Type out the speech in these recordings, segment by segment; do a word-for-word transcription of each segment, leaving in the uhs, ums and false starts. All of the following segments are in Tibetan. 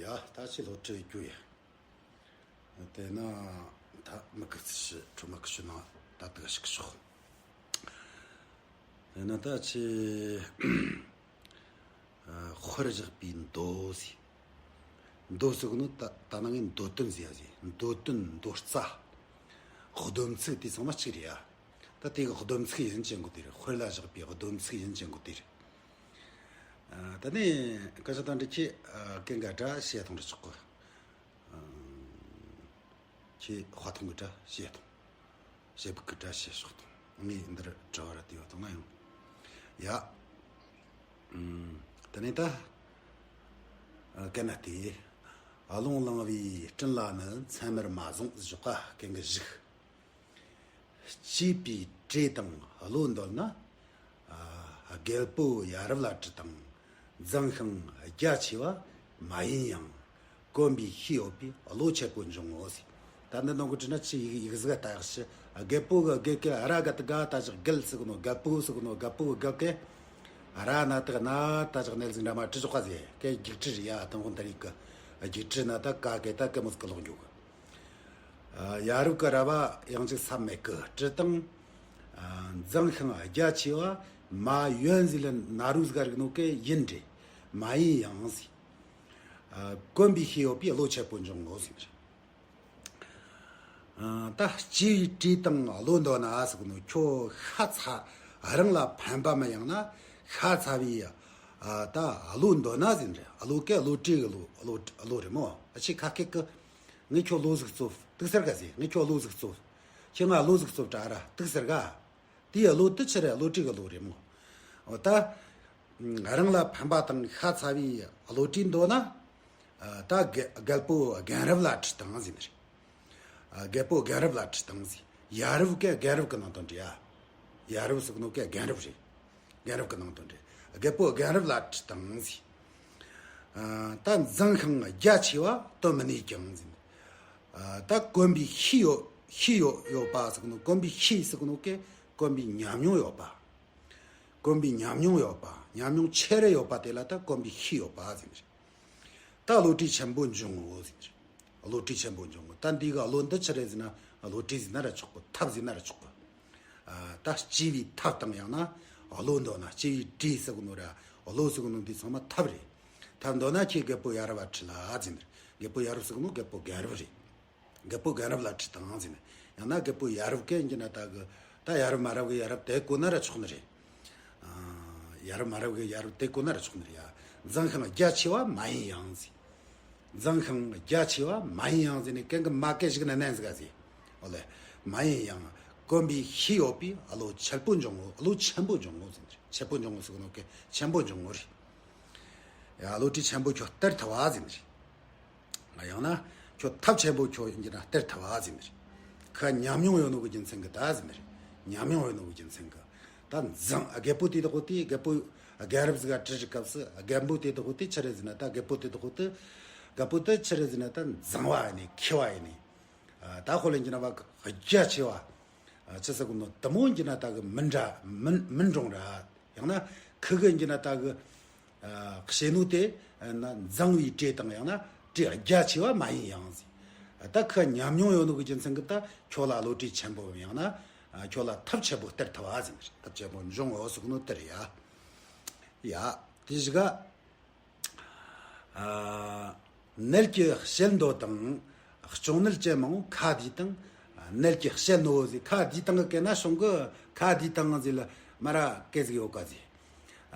ད་ད་ཅི་ལོ་དྲི་རྒྱུ་ཡ། དེ་ན་ད་མི་གི་ཚི་ཤི་ཁྲོ་མ་གི་ཤི་ན་ད་དུ་ཞིག་ཤོག་དེ་ན་ད་ཅི་དཔེར་བཞག་པའི་མདོ་ཟེར། མདོ་ཟེར་གི་ནོ་ད་ད་ནང་གི་མདོ་དོན་ཟེར་ཡ་ཟེར། མདོ་དོན་མདོ་རྩ། སྡོམ་ཚིག་དེ་ཚང་མ་གཅིག་རེད་ཡ། ད་དེ་གི་སྡོམ་ཚིག་ཡིན་ཅན་གོ་དེ་རེད། དཔེར་ལ་བཞག་པའི་སྡོམ་ཚིག་ཡིན་ཅན་གོ་དེ་རེད། ད་ནི་སྐད་ཆ་དང་འདྲི་ཁྱེད་སྐད་འགའ་འདྲ་བཤད་གཏོང་འདྲི་ཆོག་གི། ཁྱེད་དཔའ་ཐང་གི་འདྲ་བཤད་གཏོང་། བཤད་བུ་གི་འདྲ་བཤད་ཤོག་དང་། ངས་འདིར་དྲི་བ་ར་དེ་བ་དང་ན་ཡང་། ཡ། ད་ནི་ད་སྐད་ན་དེ། ཨ་ལོང་ལང་བའི་སྤྲིན་ལ་ནི་མཚན་མར་མ་བཟུང་ཞོག་ཀ་སྐད་འགི་བཞུགས། སྐྱེས་པའི་བྲེ་དང་བློ་འདོད་ན། ཨ་རྒད་པོ་ཡ་རབས་ལ་དྲི་དང་། མཛངས་ཤིང་རྒྱ་ཆེ་བ་མ་ཡིན་ཡང་། གོམས་པའི་ཤེས་ཡོད་པའི་བློ་ཆེན་པོ་འབྱུང་ངོ་ཟེར། ད་འདི་ནང་གི་དྲི་ན་ཆི་ཡིག་ཡིག་ཟིག་ལྟ་ཡག་ཤི། རྒད་པོ་གི་རྒད་གི་ར་ག་ཏི་ག་ད་ཅིག་རྒད་ཟིག་ནོ། རྒད་པོ་ཟིག་ནོ། རྒད་པོ་གི་རྒད་གི་ར་ན་ཏི་ན་ད་ཅིག་ནལ་ཟིག་འདྲ་མ་དྲི་ཆོག་ག་ཟེར། སྐད་རྒྱུགས་དྲི་རེད་ཡ། དང་ཁོང་ད་རིག་གི་རྒྱུགས་དྲི་ན་ད་ཀ་གེ་ད་སྐད་མོ་ཟིག་གི་ལོག་འགྱུར་གི། ཡ་རབས་ཀྱི་ར་བ་ཡང་ཅིག་ས་མེད་ཀི་དྲི་དང་། མཛངས་ཤིང་རྒྱ་ཆེ་བ་མ་ཡོན་ཟིག་ལ་ན་རུ་ཟིག་རིག་ནོ་ཀེ་ཡིན་དྲི་མ་ཡིན་ཡང་ཟིག་གོམས་པའི་ཤེས་ཡོད་པའི་བློ་ཆེན་པོ་འབྱུང་ངོ་ཟེར། ད་སྐྱེས་པའི་བྲེ་དང་བློ་འདོད་ན་ཟེར་གི་ནོ། ཁྱོད་ཤ་ཚ་རང་ལ་ཕན་པ་མི་ཡང་ན་ཤ་ཚ་བའི་ད་བློ་འདོད་ན་ཟེར་རེད། བློ་ཀེ་བློ་གྲོས་གི་བློ་བློ་བློ་རེད་མོ། ཨ་ཆི་ཁ་སྐད་ཀི། ངས་ཁྱོད་བློ་ཟིག་སྩོལ། དུག་ཟེར་ག་ཟེ། ངས་ཁྱོད་བློ་ཟིག་སྩོལ། ཁྱེད་ང་བློ་ཟིག་སྩོལ་དྲ་ར་དུག་ཟེར་ག་དེའི་བློ་དུ་ཆི་རེད། བློ་གྲོས་གི་བློ་རེད་མོ། འོ་ད། རང་ལ་ཕན་པ་དང་ཤ་ཚ་བའི་བློ་གྲོས་འདོད་ན། ད་རྒད་རྒད་པོ་རྒན་རབས་ལ་དྲི་དང་ཟེར་ནི་རེད། རྒད་པོ་རྒན་རབས་ལ་དྲི་དང་ཟེར། ཡ་རབས་ཀེ་རྒན་རབས་གི་ནང་དོན་འདྲི་ཡ། ཡ་རབས་ཟེར་གི་ནོ་ཀེ་རྒན་རབས་རེད། རྒན་རབས་ཀྱི་ནང་དོན་རེད། རྒད་པོ་རྒན་རབས་ལ་དྲི་དང་ཟེར། ད་མཛངས་ཤིང་རྒྱ་ཆེ་བ་དོན་མི་ནུས་ཀྱང་ཟེར། ད་གོམས་པའི་ཤེས་ཡོད་ཤེས་ཡོད་ཡོད་པ་ཟེར་གི་ནོ། གོམས་པའི་ཤེས་ཟེར་གི་ནོ་ཀེ་གོམས་པའི་ཉམས་མྱོང་ཡོད་པ། གོམས་པའི་ཉམས་མྱོང་ཡོད་པ། ཉམས་མྱོང་ཆེ་རེ་ཡོད་པ་དེ་ལ་ད་གོམས་པའི་ཤེས་ཡོད་པ་ཟེར་ནི་རེད། ད་བློ་གྲོས་ཆེན་པོ་འབྱུང་ངོ་ཟེར། བློ་གྲོས་ཆེན་པོ་འབྱུང་ངོ་། ད་འདི་གི་བློ་འདི་ཆི་རེད་ཟེར་ན། བློ་གྲོས་ཟེར་ན་ར་ཆོག་གི། ཐབས་ཟེར་ན་ར་ཆོག་གི། ད་སྐྱེས་པའི་ཐབས་དང་ཡང་ན་བློ་འདོད་ན། སྐྱེས་པའི་གྲོས་ཟེར་གི་ནོ་ར་བློ་ཟེར་གི་ནོ་འདི་ཚང་མ་ཐབས་རེད། ཐབས་འདོད་ན་ཁྱེད་རྒད་པོ་ཡ་རབས་ལ་དྲི་ལ་ཟེར་ནི་རེད། རྒད་པོ་ཡ་རབས་ཟེར་གི་ནོ་རྒད་པོ་རྒན་རབས་རེད། རྒད་པོ་རྒན་རབས་ལ་དྲི་དང་ཟེར་ནི། ཡང་ན་རྒད་པོ་ཡ་རབས་ཀེ་ཡིན་གྱི་ན་ད་གི། ད་ཡ་རབས་མ་རབས་གི་ཡ་རབས་དེ་གོ་ན་ར་ཆོག་ནི་རེད། ཡ་རབས་མ་རབས་གི་ཡ་རབས་དེ་གོ་ན་ར་ཆོག་ནི་རེད་ཡ། མཛངས་ཤིང་རྒྱ་ཆེ་བ་མ་ཡིན་ཡང་ཟེར། མཛངས་ཤིང་རྒྱ་ཆེ་བ་མ་ཡིན་ཡང་ཟེར་ནི་ཀེ་གི་མ་ཀེ་ཞིག་ན་ནན་ཟིག་ག་ཟེར། འོ་ལེ། མ་ཡིན་ཡང་གོམས་པའི་ཤེས་ཡོད་པའི་བློ་ཆེན་པོ་འབྱུང་ངོ་། བློ་ཆེན་པོ་འབྱུང་ངོ་ཟེར་ནི་རེད། ཆེན་པོ་འབྱུང་ངོ་ཟེར་གི་ནོ་ཀེ་ཆེན་པོ་འབྱུང་ངོ་རེད། ཡ་བློ་གྲོས་ཆེན་པོ་ཁྱོད་སྟེར་ཐུབ་བ་ཟེར་ནི་རེད། ཡང་ན་ཁྱོད་ཐབས་ཆེན་པོ་ཁྱོད་ཡིན་གྱི་ན་སྟེར་ཐུབ་བ་ཟེར་ནི་རེད། ཁ་ཉམས་མྱོང་ཡོད་ནོ་གི་རྒྱུ་མཚན་གི་ད་ཟེར་ནི་རེད། ཉམས་མྱོང་ཡོད་ནོ་གི་རྒྱུ་མཚན་གི། ད་མཛངས་རྒད་པོ་དེ་དག་དེ་རྒད་པོ་རྒན་རབས་ཟིག་ག་དྲི་རི་སྐབས་སུ་རྒན་པོ་དེ་དག་དེ་ཆི་རེད་ཟེར་ན། ད་རྒད་པོ་དེ་དག་དེ་རྒད་པོ་དེ་ཆི་རེད་ཟེར་ན། ད་མཛངས་བ་ཡིན་ནི་མཁས་བ་ཡིན་ནི། ད་ཁོ་ལ་ཡིན་གྱི་ན་བ་རྒྱ་ཆེ་བ། ཨ་ཅི་ཟེར་གོ་ནོ་དུ་མོ་ཡིན་གྱི་ན་ད་གི་མི་འདྲ་མི་མི་འགྲོང་ར། ཡང་ན་ཁི་གི་ཡིན་གྱི་ན་ད་གི་ཨ་བྱེད་ནོ་དེ་ཨ་ན་མཛངས་པའི་གྲས་དང་ཡང་ན་གྲས་རྒྱ་ཆེ་བ་མ་ཡིན་ཡང་ཟེར། ད་ཁི་ཉམས་མྱོང་ཡོད་ནོ་གི་རྒྱུ་མཚན་གི་ད་ཁྱོད་ལ་བློ་གྲོས་ཆེན་པོ་ཡང་ན་ཨ་ཁྱོད་ལ་ཐབས་ཆེན་པོ་སྟེར་ཐུབ་བ་ཟེར། ཐབས་ཆེན་པོ་འབྱུང་ངོ་ཟེར་གོ་ནོ་དེ་རེད་ཡ། ཡ་དེ་ཞིག་ག་ཨ། ནད་ཀྱི་བྱེད་འདོད་དང་། གཅོང་ནད་ཅན་མང་པོ་ཁ་བསྡུས་དང་། ནད་ཀྱི་བྱེད་ནོ་ཟེར། ཁ་བསྡུས་དང་གི་སྐད་ན་བྱུང་གི། ཁ་བསྡུས་དང་ཟེར་ལ་མ་ར་སྐད་ཟིག་ཡོད་ག་ཟེར།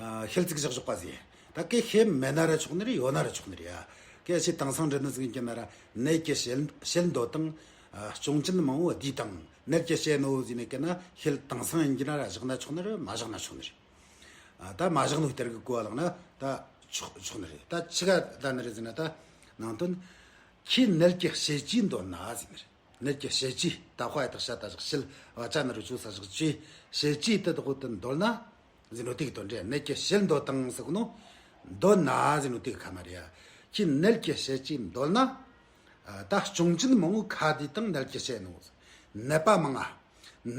ཨ་ཤེལ་ཙིག་བཞག་བཞག་པ་ཟེར། ད་སྐད་ཤེས་མེད་ན་ར་ཆོག་ནི་རེད། ཡོད་ན་ར་ཆོག་ནི་རེད་ཡ། སྐད་ཤེས་དེང་སང་འདྲི་ནི་ཟིག་ཡིན་གྱི་ན་ར་ནད་ཀྱི་བྱེད་བྱེད་འདོད་དང་། ཨ་གཅོང་ཅན་མང་པོ་བསྡུས་དང་ནད་ཀྱི་བྱེད་ནོ་ཟེར་ནི་སྐད་ན་ཤེལ་དེང་སང་ཡིན་གྱི་ན་ར་བཞག་ན་ཆོག་ནི་རེད། མ་བཞག་ན་ཆོག་ནི་རེད། ཨ་ད་མ་བཞག་ནོ་གཏེར་གི་གོ་བ་ལངས་ན་ད་ཆོག་ཆོག་ནི་རེད། ད་ཆི་ག་ད་ནི་རེད་ཟེར་ན། ད་ནང་དོན་ཁྱེད་ནད་ཀྱི་བྱེད་ཅིག་འདོད་ན་ཟེར་ནི་རེད། ནད་ཀྱི་བྱེད་ཅིག་ད་ཁོ་ཡ་ད་ཤ་ད་བཞག་ཤེལ་བ་ཅ་ན་རུ་ཆུ་ས་བཞག་ཅིག་བྱེད་ཅིག་དེ་དག་དེ་འདོད་ན་ཟེར་ནོ་དེ་གི་དོན་རེད། ནད་ཀྱི་བྱེད་འདོད་དང་ཟེར་གོ་ནོ་འདོད་ན་ཟེར་ནོ་དེ་གི་ཁ་མ་རེད་ཡ། ཁྱེད་ནད་ཀྱི་བྱེད་ཅིག་འདོད་ན། ད་གཅོང་ཅན་མང་པོ་ཁ་བསྡུས་དང་ནད་ཀྱི་བྱེད་ནོ། ནད་པ་མང་ང་།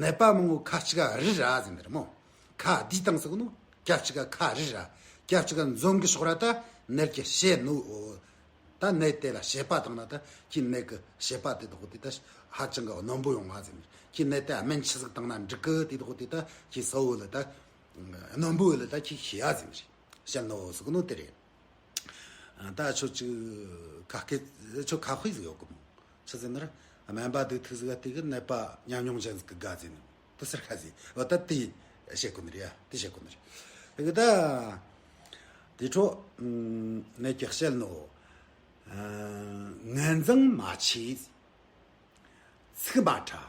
ནད་པ་མང་པོ་ཁ་གཅིག་ག་རི་ར་ཟེར་ནི་རེད་མོ། ཁ་བསྡུས་དང་ཟེར་གོ་ནོ་སྐྱ་གཅིག་ག་ཁ་རི་ར། སྐྱ་གཅིག་ག་འཛོམས་གི་ཕྱོགས་ར་ད་ནད་ཀྱི་བྱེད་ནོ། ད་ནད་དེ་ལ་བྱེད་པ་བཏང་ན་ད་ཁྱི་ནད་གི་བྱེད་པ་དེ་དག་དེ་ད་ཧ་ཅང་གི་རྣོན་པོ་ཡོང་བ་ཟེར་ནས། ཁྱི་ནད་དེ་སྨན་ཆི་ཟིག་བཏང་ན་འགྲིག་གི་དེ་དག་དེ་ད་ཁྱི་ས་བོ་ལ་ད་རྣོན་པོ་ལ་ད་ཁྱི་ཤི་ཡ་ཟེར་ནས་བཤད་ནོ་ཟེར་གི་ནོ་དེ་རེད། ད་ཆོ་ཅིག་ཁ་སྐད་ཆོ་ཁ་དཔེ་ཟིག་ཡོད་གི་མོ། ཆི་ཟེར་ན་ར། སྨན་པ་སྡུག་ཐུག་ཟིག་ག་དེ་གི་ནད་པ་ཉམས་མྱོང་ཅན་ཟིག་གི་དགའ་ཟེར་ནི། དེ་སར་ཁ་ཟིག་འོ་ད་དེ་བཤད་གོ་ནི་རེད་ཡ། དེ་བཤད་གོ་ནི་རེད། དེ་གི་ད་དེ་འཕྲོ་ནད་ཀྱི་བཤད་ནོ། ངན་མཚང་མ་ཆེ། ཚིག་མ་ཕྲ།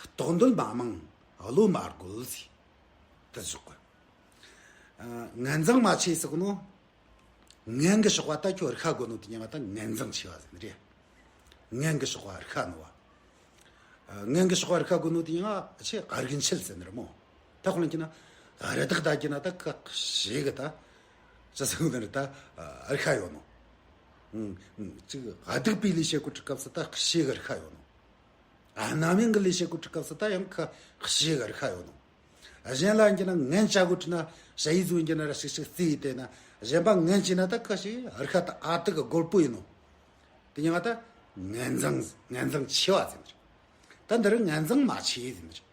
ལྟོགས་འདོད་མ་མང་། བློ་མ་རྒོད་ཟེར། དེ་ཟེར་གོ། ངན་མཚང་མ་ཆེ་ཟེར་གོ་ནོ། ངན་གི་ཕྱོགས་པ་ད་ཁྱོད་རིག་ཤ་དགོས་ནོ་དེ་ཉན་པ་ད་ངན་མཚང་ཆེ་བ་ཟེར་ནི་རེད། ངན་གི་ཕྱོགས་པ་རིག་ཤ་ནོ་བ། ངན་གི་ཕྱོགས་པ་རིག་ཤ་དགོས་ནོ་དེ་ཉན་ཆེ་རིག་འཆལ་ཟེར་ནི་རེད་མོ། ད་ཁོ་ལ་ཁྱེད་ན་རི་དྭགས་ད་ཁྱེད་ན་ད་ཁ་ཤེས་གི་ད། ཅི་ཟེར་གོ་ནི་རེད་ད། རིག་ཤ་ཡོད་ནོ། ཅིག་སྡིག་པའི་ལས་བྱེད་གོ་དུས་སྐབས་སུ་ད་ཤེས་གི་རིག་ཤ་ཡོད་ནོ། རྣམ་གཡེང་གི་ལས་བྱེད་གོ་དུས་སྐབས་སུ་ད་ཡང་ཁ་ཤེས་གི་རིག་ཤ་ཡོད་ནོ། གཞན་ལ་ཡིན་གྱི་ན་ངན་བྱ་དགོས་དུས་ན་ཞ་ཡི་ཟོ་ཡིན་གྱི་ན་ར་ཤིག་ཤིག་རྩིས་ཡི་དེ་ན་གཞན་པ་ངན་བྱས་ན་ད་ཁ་ཤས་རིག་ཤ་ད་ཨ་ཏི་གི་རྒོད་པོ་ཡིན་ནོ། དེ་ཉན་པ་ད་ངན་མཚང་ངན་མཚང་ཆེ་བ་ཟེར་ནི་རེད། ད་འདི་རུ་ངན་མཚང་མ་ཆེ་ཟེར་ནི་རེད།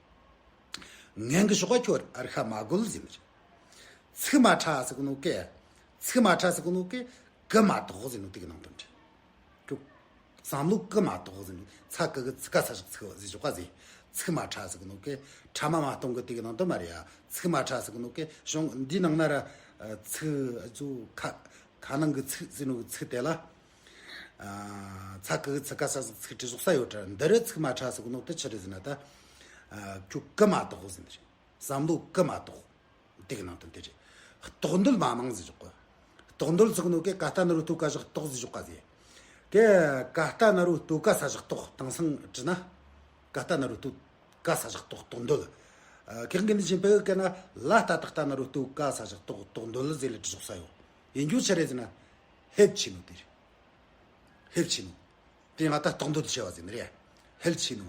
ངན་གི་ཕྱོགས་པ་ཁྱོད་རིག་ཤ་མ་རྒོད་ཟེར་ནི་རེད། ཚིག་མ་ཕྲ་ཟེར་གོ་ནོ་གི། ཚིག་མ་ཕྲ་ཟེར་གོ་ནོ་གི་གུ་མ་དོག་ཟེར་ནོ་དེ་གི་ནང་དོན་རེད། ཁྱོད་བསམ་བློ་གུ་མ་དོག་ཟེར་ནོ། ཚ་གི་གི་ཚི་ཀ་ས་བཞག་ཚིག་ཟེར་ཞོག་ག་ཟེར། ཚིག་མ་ཕྲ་ཟེར་གོ་ནོ་གི་ཕྲ་མ་མ་གཏོང་གི་དེ་གི་ནང་དོན་མ་རེད་ཡ། ཚིག་མ་ཕྲ་ཟེར་གོ་ནོ་གི་གཞུང་འདི་ནང་ན་ར་ཚིག་ཚུ་ཁ་ཁ་ནང་གི་ཚིག་ཟེར་ནོ་གི་ཚིག་དེ་ལ། ཚ་གི་གི་ཚི་ཀ་ས་བཞག་ཚིག་བྲིས་ཞོག་ས་ཡོད་དྲ། འདི་རུ་ཚིག་མ་ཕྲ་ཟེར་གོ་ནོ་དེ་ཆི་རེད་ཟེར་ན་ད། ཁྱོད་གུ་མ་དོག་ཟེར་ནི་རེད། བསམ་བློ་གུ་མ་དོག་དེ་གི་ནང་དོན་དེ་རེད། ལྟོགས་འདོད་མ་མང་ཟེར་ཞོག་ག། ལྟོགས་འདོད་ཟེར་གོ་ནོ་གི་ཀ་ཏ་ན་རོ་ལྟོ་ཀ་བཞག་ལྟོགས་ཟེར་ཞོག་ག་ཟེར། གི་ཀ་ཏ་ན་རོ་ལྟོ་ཀ་ས་བཞག་ལྟོགས། དེང་སང་བྲིས་ན། ཀ་ཏ་ན་རོ་ལྟོ་ཀ་ས་བཞག་ལྟོགས་ལྟོགས་འདོད། ཁེག་གི་འདི་ཆེན་པོ་གི་ན་ལ་ཏ་བཏགས་ཏ་ན་རོ་ལྟོ་ཀ་ས་བཞག་ལྟོགས་ལྟོགས་འདོད་ཟེར་ལ་བྲིས་ཞོག་ས་ཡོད། ཡིན་རྒྱུ་ཆི་རེད་ཟེར་ན། ཧེབ་ཆེ་ནོ་དེ་རེད། ཧེབ་ཆེ་ནོ། དེ་ང་ད་ལྟོགས་འདོད་ཆེ་བ་ཟེར་ནི་རེད། ཧེབ་ཆེ་ནོ།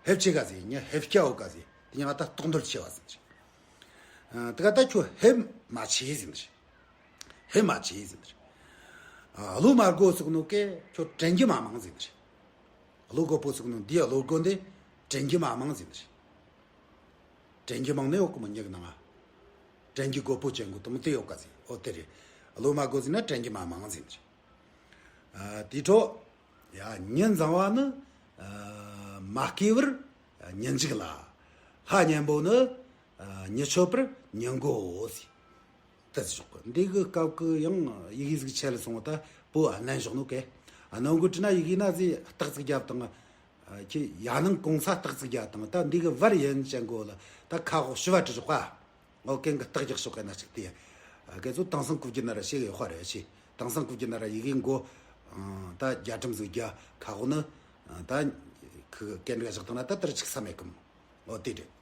ཧེབ་ཆེ་ག་ཟེར་ཉ་ཧེབ་སྐྱ་འོ་ག་ཟེར། དེ་ང་ད་ལྟོགས་འདོད་ཆེ་བ་ཟེར་ནི་རེད། དེ་ག་ད་ཁྱོད་ཧེབ་མ་ཆེ་ཟེར་ནི་རེད། ཧེབ་མ་ཆེ་ཟེར་ནི་རེད། བློ་མ་རྒོད་ཟེར་གོ་ནོ་གི་ཁྱོད་དྲན་རྒྱུ་མ་མང་ཟེར་ནི་རེད། བློ་རྒོད་པོ་ཟེར་གོ་ནོ་འདི་བློ་རྒོད་འདི་དྲན་རྒྱུ་མ་མང་ཟེར་ནི་རེད། དྲན་རྒྱུ་མང་ནི་ཡོད་གི་མོ་མྱིག་ནང་ང་། དྲན་རྒྱུ་རྒོད་པོ་ཅན་གོ་དུ་མོ་དེ་ཡོད་ག་ཟེར། འོ་དེ་རེད། བློ་མ་རྒོད་ཟེར་ན་དྲན་རྒྱུ་མ་མང་ཟེར་ནི་རེད། དེའི་འཕྲོ། ཡ། ཉི་འཛིང་བ་ནི། མ་སྐྱེས་པར་ཉིན་འཇིག་ལ། ལྷ་གཉན་པོ་ནི། མྱི་མཆོད་པར་ཉིན་མགོ་བོ་ཟེར། དེ་ཟེར་ཞོག་གི། འདི་གི་སྐབས་ཀྱི་ཡང་ཡི་གེ་ཟིག་ཆད་ལ་སོང་བ་ད་པོ་ཨ་ནན་ཞོག་ནོ་གི། ཨ་ནང་གི་བྲིས་ན་ཡི་གེ་ན་ཟེར་རྟགས་ཅིག་རྒྱབ་དང་། ཁྱེད་ཡ་ནང་གོང་ས་རྟགས་ཅིག་རྒྱབ་དང་ད་འདི་གི་བར་ཡན་ཅན་གོ་ལ་ད་ཁ་ཁོག་ཞུ་བ་བྲིས་ཞོག་ག། ཨོ་གན་གི་རྟགས་རྒྱག་ཤོག་གན་ན་ཅིག་དེ། གན་ཚོ་དེང་སང་ཁུག་རྒྱུ་ན་ར་ཤེས་གི་ཡོད་ཁ་རེད་ཤེས། དེང་སང་ཁུག་རྒྱུ་ན་ར་ཡི་གེ་མགོ་ད་རྒྱ་གྲམ་ཟིག་རྒྱ་ཁ་ཁོག་ནི་ད་ཁུ་གན་གི་བཞག་དང་ན་ད་དེར་ཅིག་ས་མེད་གི་མོ། ཨོ་དེ་རེད།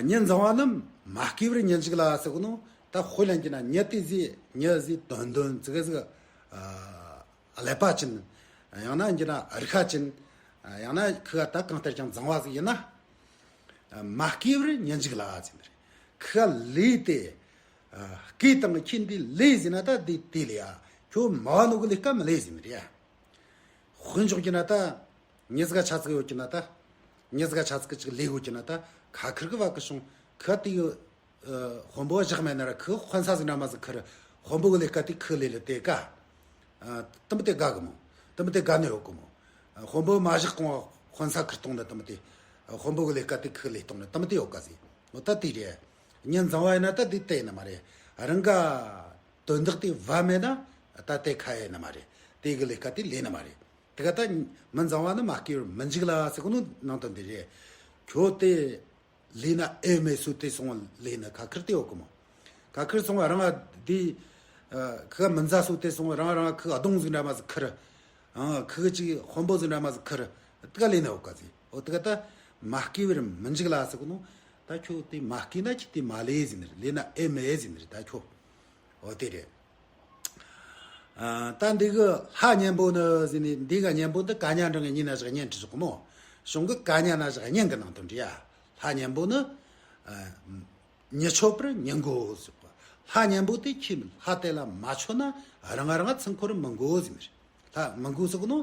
ཉི་འཛིང་བ་ནི་མ་སྐྱེས་པར་ཉིན་འཇིག་ལ་ཟེར་གོ་ནོ། ད་དཔེ་ལེན་གྱི་ན་ཉི་དེ་ཟེར་ཉི་ཟེར་དོན་དོན་ཙི་གེ་ཟིག་ཀླད་པ་ཅན། ཡང་ན་ཡིན་གྱི་ན་རིག་ཤ་ཅན། ཡང་ན་ཁུ་ག་ད་གང་ལྟར་ཀྱང་འཛིང་བ་ཟིག་ཡིན་ན། མ་སྐྱེས་པར་ཉིན་འཇིག་ལ་ཟེར་ནི་རེད། ཁུ་ག་ལས་དེ། སྐྱེས་དང་ཁྱིམ་དེ་ལས་ཟེར་ན་ད་དེ་དེ་ལས་ཡ། ཁྱོད་མ་བ་ནོ་གི་ལས་ཀ་མི་ལས་ཟེར་ནི་རེད་ཡ། དཔེ་འཇོག་གྱི་ན་ད། མྱི་ཟིག་ག་ཆ་ཚིག་ཡོད་ཀྱི་ན་ད། མྱི་ཟིག་ག་ཆ་ཚིག་ཅིག་ལས་ཡོད་ཀྱི་ན་ད། ཁ་ཁིར་གི་བ་གི་བྱུང་ཁ་དེ་གི། དཔོན་པོ་བཞག་མེད་ན་ར་ཁི་དཔོན་ས་ཟིག་འདྲ་མ་ཟིག་ཁིར། དཔོན་པོ་གི་ལས་ཀ་དེ་ཁི་ལས་ལ་དེ་ཀ། དམ་དེ་དགའ་གི་མོ། དམ་དེ་དགའ་ནི་ཡོད་གི་མོ། དཔོན་པོ་མ་བཞག་གོང་དཔོན་ས་ཁིར་གཏོང་ན་དམ་དེ། དཔོན་པོ་གི་ལས་ཀ་དེ་ཁི་ལས་གཏོང་ན་དམ་དེ་ཡོད་ཀ་ཟིག་འོ་ད་དེ་རེད། ཉི་འཛིང་བ་ཡིན་ན་ད་དེ་དེ་ཡིན་ནི་མ་རེད། རང་ག་དོན་དག་དེ་བ་མེད་ན་ད་དེ་ཁ་ཡིན་ནི་མ་རེད། དེ་གི་ལས་ཀ་དེ་ལས་ནི་མ་རེད། དེ་ག་ད་མི་འཛིང་བ་ནི་མ་སྐྱེས་པར་མི་འཇིག་ལ་ཟེར་གོ་ནོ་ནང་དོན་དེ་རེད། ཁྱོད་དེ་ལས་ན་ཨེ་མེད་སུ་དེ་སོང་ལས་ན་ཁ་ཁིར་དེ་ཡོད་གི་མོ། ཁ་ཁིར་སོང་རང་ང་དེ་ཁི་ག་མི་འཛའ་སུ་དེ་སོང་རང་རང་ཁི་ག་གདོང་ཟིག་འདྲ་མ་ཟིག་ཁིར། ཁི་ག་ཅིག་དཔོན་པོ་ཟིག་འདྲ་མ་ཟིག་ཁིར། དེ་ག་ལས་ན་ཡོད་ག་ཟིག་འོ་དེ་ག་ད་མ་སྐྱེས་པར་མི་འཇིག་ལ་ཟེར་གོ་ནོ། ད་ཁྱོད་དེ་མ་སྐྱེས་ན་ཁྱི་དེ་མ་ལས་ཟེར་ནི་རེད། ལས་ན་ཨེ་མེད་ཟེར་ནི་རེད་ད་ཁྱོད། འོ་དེ་རེད། ད་འདི་གི་ལྷ་གཉན་པོ་ནི་ཟེར་ནི་འདི་ག་གཉན་པོ་འདི་ཀ་ཉ་འདྲ་ངའི་ཉིན་ན་བཞག་གཉན་བྲིས་ཞོག་གི་མོ། གཞུང་གི་ཀ་ཉ་ན་བཞག་གཉན་གི་ནང་དོན་འདྲི་ཡ། ལྷ་གཉན་པོ་ནི། མྱི་མཆོད་པར་ཉིན་མགོ་ཟེར་བ། ལྷ་གཉན་པོ་དེ་ཁྱེད་ལྷ་དེ་ལ་མ་མཆོད་ན་རང་རང་ཚུར་འཁོར་མི་འགོ་ཟེར་ནི་རེད། ལྷ་མི་འགོ་ཟེར་གོ་ནོ།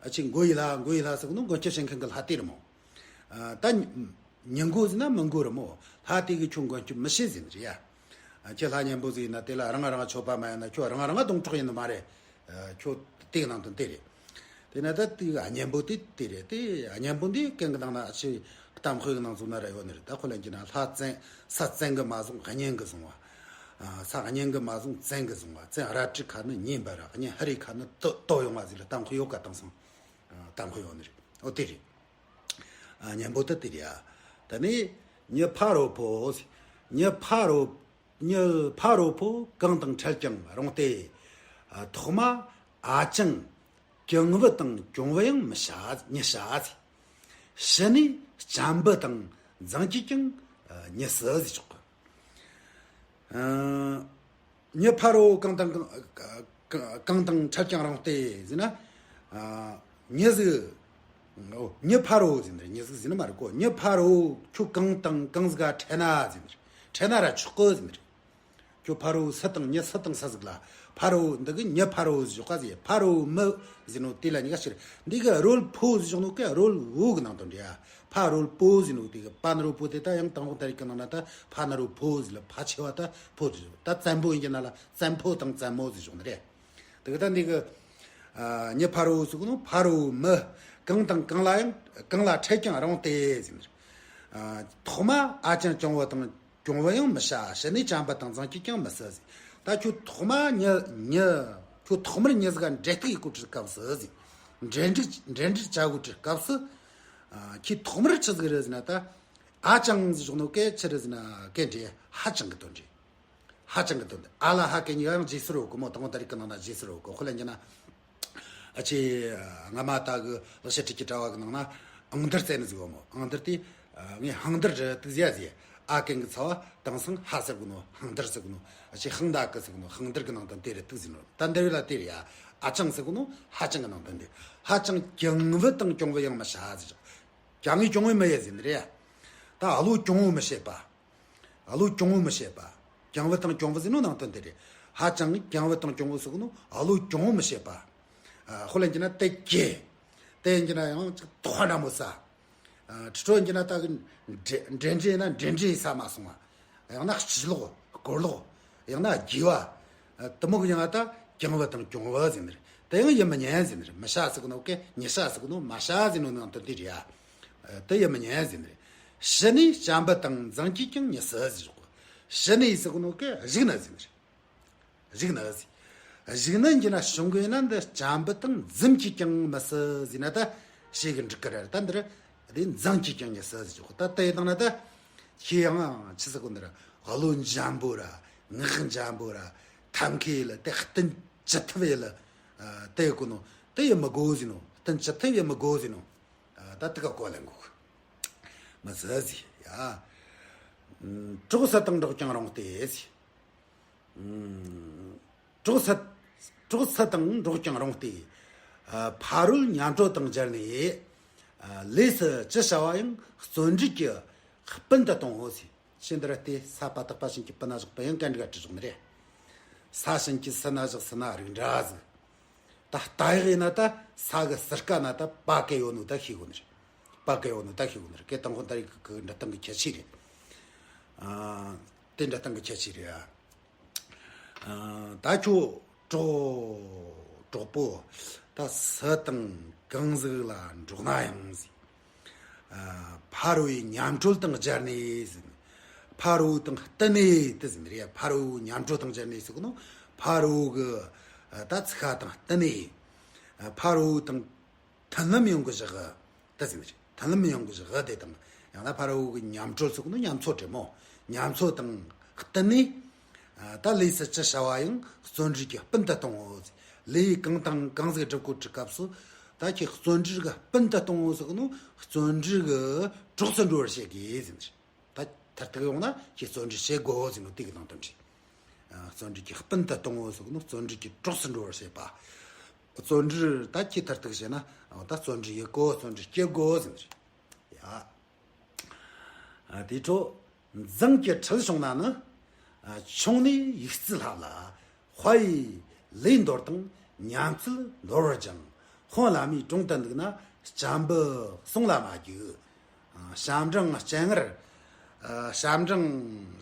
ཨ་ཅེ་འགོ་ཡི་ལྷ་འགོ་ཡི་ལྷ་ཟེར་གོ་ནོ་མགོན་སྐྱབས་ཞིང་མཁན་གྱི་ལྷ་དེ་རེད་མོ། ཨ་ད་མི་འགོ་ཟེར་ན་མི་འགོ་རེད་མོ། ལྷ་དེ་གིས་ཁྱོད་མགོན་སྐྱབས་མི་བྱེད་ཟེར་ནི་རེད་ཡ། ཨ་ཁྱེད་ལྷ་གཉན་པོ་ཟིག་ཡིན་ན་དེ་ལ་རང་རང་མཆོད་པ་མ་ཡིན་ན་ཁྱོད་རང་རང་སྡོང་གྲོགས་ཡིན་ནི་མ་རེད། ཨ་ཁྱོད་དེ་གི་ནང་དོན་དེ་རེད། དེ་ན་ད་དེ་གཉན་པོ་དེ་དེ་རེད། དེ་གཉན་པོ་འདི་གན་གི་ནང་ན་ཨ་ཅེ་གཏམ་དཔེ་གི་ནང་ཚོ་ན་ར་ཡོད་ནི་རེད། ད་ཁོ་ལ་གྱི་ན་ལྷ་བཙན་ས་བཙན་གིས་མ་བཟུང་གཉན་གིས་བཟུང་བ། ཨ་ས་གཉན་གིས་མ་བཟུང་བཙན་གིས་བཟུང་བ། བཙན་རལ་གྲིའི་ཁ་ནས་ཉེ་འབར་ར། གཉན་ཧ་རིའི་ཁ་ནས་ལྟོ་ལྟོ་ཡོང་བ་ཟིག་ལ་གཏམ་དཔེ་ཡོད་ག་དེང་སང་། ཨ་གཏམ་དཔེ་ཡོད་ནི་རེད། ཨོ་དེ་རེད། ཨ་གཉན་པོ་དེ་དེ་རེད་ཡ། ད་ནི་མྱི་ཕ་རོལ་པོ། མྱི་ཕ་རོལ་མྱི་ཕ་རོལ་པོ་གང་དང་འཕྲད་ཀྱང་རུང་སྟེ། ཨ་ཐོག་མ་ཨ་ཅང་གྱང་བུ་དང་གྱོང་བུ་ཡང་མི་བྱ་མྱི་བྱ་ཟེར། ཕྱི་ནས་སྤྱན་བུ་དང་མཛངས་ཀྱིས་ཀྱང་མྱི་བསུ་ཟེར་ཆོག་གི། ཨ་མྱི་ཕ་རོལ་གང་དང་གང་གང་དང་འཕྲད་ཀྱང་རུང་སྟེ་ཟེར་ན། ཨ་མྱི་ཟིག་ཨོ་མྱི་ཕ་རོལ་ཟེར་ནི་རེད། མྱི་ཟིག་ཟེར་ནི་མ་རེད་གོ། མྱི་ཕ་རོལ་ཁྱོད་གང་དང་གང་ཟིག་ག་འཕྲད་ན་ཟེར་ནི་རེད། འཕྲད་ན་ར་ཆོག་གི་ཟེར་ནི་རེད། ཁྱོད་ཕ་རོལ་སུ་དང་མྱི་སུ་དང་སུ་ཟིག་ལ་ཕ་རོལ་འདི་གི་མྱི་ཕ་རོལ་ཟེར་ཆོག་ག་ཟེར། ཕ་རོལ་མི་ཟེར་ནོ་དེ་ལ་གཉིས་ཀ་ཕྱིར། འདི་གི་རོལ་ཕོ་ཟེར་ཆོག་ནོ་གི་རོལ་བོ་གི་ནང་དོན་རེད་ཡ། ཕ་རོལ་པོ་ཟེར་ནོ་དེ་གི་པ་ན་རོ་པོ་དེ་ད་ཡང་དང་པོ་ད་རེས་ཀྱི་ནང་ན་ད་ཕ་ན་རོ་ཕོ་ཟེར་ལ་ཕ་ཆེ་བ་ད་ཕོ་ཟེར། ད་བཙན་པོ་ཡིན་གྱི་ན་ལ་བཙན་ཕོ་དང་བཙན་མོ་ཟེར་ཆོག་ནི་རེད། དེ་གི་ད་འདི་གི་ཨ་མྱི་ཕ་རོལ་ཟེར་གོ་ནོ་ཕ་རོལ་མི་གང་དང་གང་ལ་ཡང་གང་ལ་འཕྲད་ཀྱང་རུང་སྟེ་ཟེར། ཨ་ཐོག་མ་ཨ་ཅང་གྱང་བུ་དང་གྱོང་བུ་ཡང་མི་བྱ། ཕྱི་ནས་སྤྱན་བུ་དང་མཛངས་ཀྱིས་ཀྱང་མི་བསུ་ཟེར། ད་ཁྱོད་ཐོག་མ་མྱི་མྱི་ཁྱོད་ཐོག་མར་མྱི་ཟིག་ག་འབྲེལ་གཏུག་ཡེད་གོ་དུས་སྐབས་སུ་ཟེར། འབྲེལ་འདྲིས་འབྲེལ་འདྲིས་བྱ་གོ་དུས་སྐབས་སུ། ཨ་ཁྱོད་ཐོག་མར་ཆི་ཟིག་རེད་ཟེར་ན་ད། ཨ་ཅང་ཟེར་ཆོག་ནོ་གན་ཆི་རེད་ཟེར་ན་གན་འདྲེ་ཧ་ཅང་གི་དོན་རེད། ཧ་ཅང་གི་དོན་དེ་ཨ་ལ་ཧ་གན་གཉིས་ཀ་ཡང་རྗེས་སུ་རོལ་གོ་མོ། དང་པོ་ད་རེས་ཀྱི་ནང་ན་རྗེས་སུ་རོལ་གོ། ཁོ་ལ་ཡིན་ན། ཨ་ཆེ། སྔ་མ་ད་གི་ལེགས་བཤད་འཕྲུལ་གྱི་དྲ་བ་གི་ནང་ན་ཨང་དར་བཙལ་ནི་ཟིག་ཡོད་མོ། ཨང་དར་དེ་ངས་ཧང་དར་རེད་དུག་ཟེར་ཡ་ཟེར། ཨ་གན་གི་ཚ་བ་དེང་སང་ཧ་ཟེར་གོ་ནོ་ཧང་དར་ཟེར་གོ་ནོ། ཨ་ཆེ་ཧང་ད་གི་ཟེར་གོ་ནོ་ཧང་དར་གི་ནང་དོན་དེ་རེད་དུག་ཟེར་ནོ། ད་འདི་རེད་ལ་དེ་རེད་ཡ། ཨ་ཅང་ཟེར་གོ་ནོ་ཧ་ཅང་གི་ནང་དོན་དེ། ཧ་ཅང་གྱང་བུ་དང་གྱོང་བུ་ཡང་མི་བྱ་ཟེར། གྱང་ངས་གྱོང་བུ་མི་ཡེད་ཟེར་ནི་རེད་ཡ། ད་ཨ་ལོ་གྱོང་བུ་མི་བྱེད་པ། ཨ་ལོ་གྱོང་བུ་མི་བྱེད་པ། གྱང་བུ་དང་གྱོང་བུ་ཟེར་ནོ་ནང་དོན་དེ་རེད། ཧ་ཅང་གྱང་བུ་དང་གྱོང་བུ་ཟེར་གོ་ནོ་ཨ་ལོ་གྱོང་བུ་མི་བྱེད་པ། ཨ་ཧོ་ལན་གྱི་ན་དེ་ཀྱེ། དེ་ཡིན་གྱི་ན་ཡང་ཅིག་ཐོག་འདྲ་མོ་ས། ཨ་ཁྲི་ཁྲོ་ཡིན་གྱི་ན་ད་གི་འདྲེ་འདྲེ་འདྲེ་ཡིན་ན་འདྲེ་འདྲེ་ས་མ་སོང་བ། ཡང་ན་ཕྱི་ལོག་སྐོར་ལོག་ཡང་ན་རྒྱས་པ། དུ་མོ་གི་ཡང་ད་གྱང་བུ་དང་གྱོང་བུ་ཟེར་ནི་རེད། དེ་ཡང་ཡིད་མི་ཉན་ཟེར་ནི་རེད། མི་བྱ་ཟེར་གོ་ནོ་གན་མྱི་བྱ་ཟེར་གོ་ནོ་མ་བྱ་ཟེར་ནོ་ནང་དོན་དེ་རེད་ཡ། དེ་ཡིད་མི་ཉན་ཟེར་ནི་རེད། ཕྱི་ནས་སྤྱན་བུ་དང་མཛངས་ཀྱིས་ཀྱང་མྱི་བསུ་ཟེར་གོ། ཕྱི་ནས་ཟེར་གོ་ནོ་གན་གཞུག་ན་ཟེར་ནི་རེད། གཞུག་ན་ཟེར། གཞུག་ན་འགྱུར་ན་བྱུང་གི་ན་འདི་སྤྱན་བུ་དང་མཛངས་ཀྱིས་ཀྱང་མི་བསུ་ཟེར་ན་ད་ཞེ་གི་འགྲིག་གི་རེད། ད་འདིར་དེ་མཛངས་ཀྱིས་ཀྱང་མྱི་བསུ་ཟེར་གོ། ད་དེ་དང་ན་ད་ཁྱེད་ཡང་ཆི་ཟེར་གོ་འདིར་བློ་འཇམ་པོ་ར་ངག་འཇམ་པོ་ར་ཐབས་མཁས་ལ་དེ་བསྟུན་ཅི་ཐུབ་ཡེ་ལ་དེ་གོ་ནོ་དེ་ཡེ་མི་དགོ་ཟེར་ནོ། བསྟུན་ཅི་ཐུབ་ཡེ་མི་དགོ་ཟེར་ནོ། ད་དེ་ག་གོ་ལེན་གོ་མི་བསུ་ཟེར་ཡ། གྲོགས་སུ་དང་འགྲོགས་ཀྱང་རུང་སྟེ་ཟེར། གྲོགས་སུ་གྲོགས་སུ་དང་འགྲོགས་ཀྱང་རུང་སྟེ། ཕ་རོལ་མཉམ་གྲོལ་དང་སྦྱར་ནས། ལས་སུ་ཅི་བྱ་བ་ཡང་བརྩོན་འགྲུས་ཀྱི་སྤུན་དུ་གཏོང་ངོ་ཟེར། ཤིན་ཏུ་ར་སྟེ་ས་པ་དག་པ་ཞིང་གི་སྤུ་ན་བཞག་པ་ཡང་གན་འདྲ་ག་བྲི་བཞག་ནི་རེད། ས་ཞིང་གི་སུ་ན་བཞག་སུ་ན་རིགས་འདྲ་ཟིག་ད་ལྟ་ཡག་ཡིན་ན་ད་ས་གི་ཟུར་ཀ་ན་ད་པ་གི་ཡོད་ནོ་ད་ཤེས་དགོས་ནི་རེད། པ་གི་ཡོད་ནོ་ད་ཤེས་དགོས་ནི་རེད། གི་དང་པོ་ད་རིགས་གི་འདྲ་སྟངས་གི་ཁྱད་ཆོས་རེད། དེ་འདྲ་སྟངས་གི་ཁྱད་ཆོས་རེད། ཨ། ད་ཁྱོད་གྲོགས་གྲོགས་པོ་ད་སུ་དང་གང་ཟིག་ལ་འགྲོགས་ན་ཡང་ཟེར། ཨ། ཕ་རོལ་པོའི་མཉམ་གྲོལ་དང་སྦྱར་ནས་ཟེར། ཕ་རོལ་པོ་དང་བསྟུན་ནས་དེ་ཟེར་ནི་རེད། ཕ་རོལ་པོའི་མཉམ་གྲོལ་དང་སྦྱར་ནས་ཟེར་གོ་ནོ་ཕ་རོལ་པོ་གི་ད་ཚིག་ཁ་དང་བསྟུན་ནས། ཕ་རོལ་པོ་དང་མཐུན་ལམ་ཡོང་གི་བཞག་གི་ད་ཟེར་ནི་རེད། མཐུན་ལམ་ཡོང་གི་བཞག་གི་དེ་དང་ཡང་ན་ཕ་རོལ་པོ་གི་མཉམ་གྲོལ་ཟེར་གོ་ནོ་མཉམ་འཚོ་རེད་མོ། མཉམ་འཚོ་དང་བསྟུན་ནས། ད་ལས་སུ་ཅི་བྱ་བ་ཡང་བརྩོན་འགྲུས་ཀྱི་སྤུན་དུ་གཏོང་ངོ་། ལས་གང་དང་གང་ཟིག་སྒྲུབ་དགོས་དུས་སྐབས་སུ་ད་ཁྱེད་བརྩོན་འགྲུས་ཀྱི་སྤུན་དུ་གཏོང་ངོ་ཟེར་གོ་ནོ་བརྩོན་འགྲུས་ཀྱི་གྲོགས་སུ་འགྲོ་བར་བྱེད་དགོས་ཟེར་ནི་རེད། ད་མཐར་ཐུག་ཡོང་ན་ཁྱེད་བརྩོན་འགྲུས་བྱེད་དགོས་ཟེར་ནོ་དེ་གི་ནང་དོན་རེད། ཨ། བརྩོན་འགྲུས་ཀྱི་སྤུན་དུ་གཏོང་ངོ་ཟེར་ནོ་བརྩོན་འགྲུས་ཀྱི་གྲོགས་སུ་འགྲོ་བར་བྱེད་པ། བརྩོན་འགྲུས་ད་ཁྱེད་མཐར་ཐུག་བྱས་ན་ཨ་ད་བརྩོན་འགྲུས་ཡེད་དགོས། བརྩོན་འགྲུས་སྐྱེ་དགོས་ཟེར་ནི་རེད། ཡ། ཨ། དེའི་འཕྲོ་མཛངས་ཀྱི་ཁྲིད་བྱུང་ན་ནི། ཆུང་ནས་ཡིག་རྩིས་བསླབ་ལ། དཔའ་ཡི་ལས་འདོར་དང་ཉམས་རྩལ་འདོར་བར་སྦྱངས། དཔོན་བླ་མའི་དྲུང་དུ་འདུག་ན། སྤྱན་འབུ་གསུང་ལ་མ་རྒྱུག། ཞབས་འབྲིང་སྤྱན་སྔར། ཞབས་འབྲིང་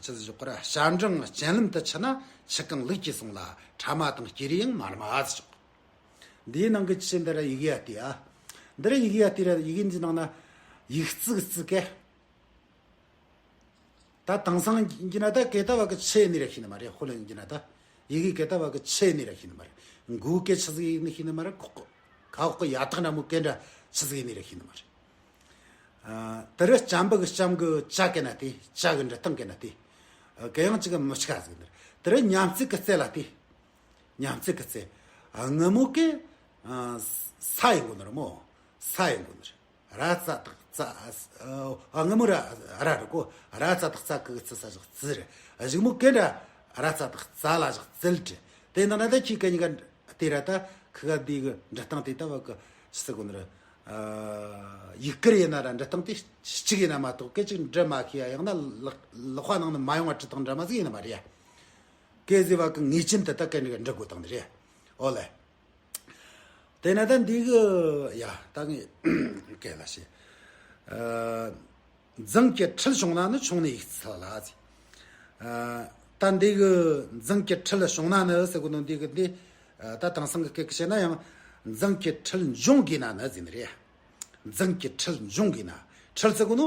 ཆི་ཟིག་ཞོག་གི་ར། ཞབས་འབྲིང་སྤྱན་ལམ་དུ་ཆུད་ན། ཆུ་གང་ལུག་གིས་སོང་ལ། ཕྲ་མ་དང་སྐྱེ་རིས་ཡང་མ་རྨ་ཟིག་ཞོག། འདིའི་ནང་གི་ཆི་འདི་ར་ཡི་གེ་ཡ་དེ་ཨ། འདི་ར་ཡི་གེ་ཡ་དེ་ར། ཡི་གེ་འདི་ནང་ན་ཡིག་རྩིས་རྩིས་གེ། ད་དེང་སང་གི་ན་ད་གེ་ད་བ་གི་ཆེ་ནི་ར་ཤི་ནི་མ་རེད། ཧོ་ལ་ཡིན་གི་ན་ད་ཡི་གེ་གེ་ད་བ་གི་ཆེ་ནི་ར་ཤི་ནི་མ་རེད། མགོ་གེ་ཆི་ཟིག་ཡིན་ནི་ཤི་ནི་མ་རེད། ཁོག་ཁོག་ཁ་འོག་གི་ཡ་ཐག་འདྲ་མོ་གེ་འདྲ་ཆི་ཟིག་ཡིན་ནི་ར་ཤི་ནི་མ་རེད། ཨ། དེ་རུ་སྤྱན་འབུ་གི་སྤྱན་གི་ཅ་གེ་ན་དེ། ཅ་གི་འབྲི་སྟངས་གེ་ན་དེ། ཨ། གེ་ཡང་གཅིག་གི་མི་ཆ་ཟིག་ནི་རེད། དེ་རུ་ཉམས་རྩལ་གི་རྩལ་ལ་དེ། ཉམས་རྩལ་གི་རྩལ། ཨ། ངུ་མོ་གེ། ཨ། ས་ཡིན་གོ་ནི་རེད་མོ། ས་ཡིན་གོ་ནི་རེད། ར་ཙ་དག་ཙ། ཨ། ངུ་མོ་ར་ར་རེད་གོ། ར་ཙ་དག་ཙ་གི་གི་ཙི་ས་བཞག་ཙི་རེད། གཞུག་མོ་གེ་འདྲ་ར་ཙ་དག་ཙ་ལ་བཞག་ཙིལ་དྲི། དེ་ནང་ན་ད་ཁྱི་གེ་གཉིས་ཀ་དེ་ར་ད་ཁི་ག་དེ་གི་འབྲི་སྟངས་དེ་ད་བ་གི་ཤི་གོ་ནི་རེད། ཨ། ཡིག་སྐུར་ཡིན་ན་ར་འབྲི་སྟངས་དེ་གཅིག་ཡིན་ན་མ་གཏོགས་གེ་གཅིག་འབྲི་མ་ཤེས་ཡ། ཡང་ན་ལག་ལག་པ་ནང་ནས་མ་ཡོང་བ་བྲི་སྟངས་འདྲ་མ་ཟིག་ཡིན་ན་མ་རེད་ཡ། གེ་ཟེར་བ་གི་ངེས་ཅན་དེ་ད་གེ་འདྲ་འབྲི་དགོས་སྟངས་དེ་རེད། ཨོ་ལེ། དེ་ན་ད་འདི་གི་ཡ་ད་ངས་གེ་ལ་ཤེས། ཨ། མཛངས་ཀྱི་ཁྲེལ་བྱུང་ན་ནི། ཆུང་ནས་ཡིག་རྩིས་ལ་ཟེར། ཨ། ད་འདི་གི་མཛངས་ཀྱི་ཁྲེལ་བྱུང་ན་ནི་ཟེར་གོ་ནོ་འདི་གི་འདི། ཨ། ད་དེང་སང་གི་སྐད་ཀྱི་བཤད་ན་ཡང་མཛངས་ཀྱི་ཁྲེལ་འབྱུང་དགོས་ན་ནི་ཟེར་ནི་རེད། མཛངས་ཀྱི་ཁྲེལ་འབྱུང་དགོས་ན། ཁྲེལ་ཟེར་གོ་ནོ་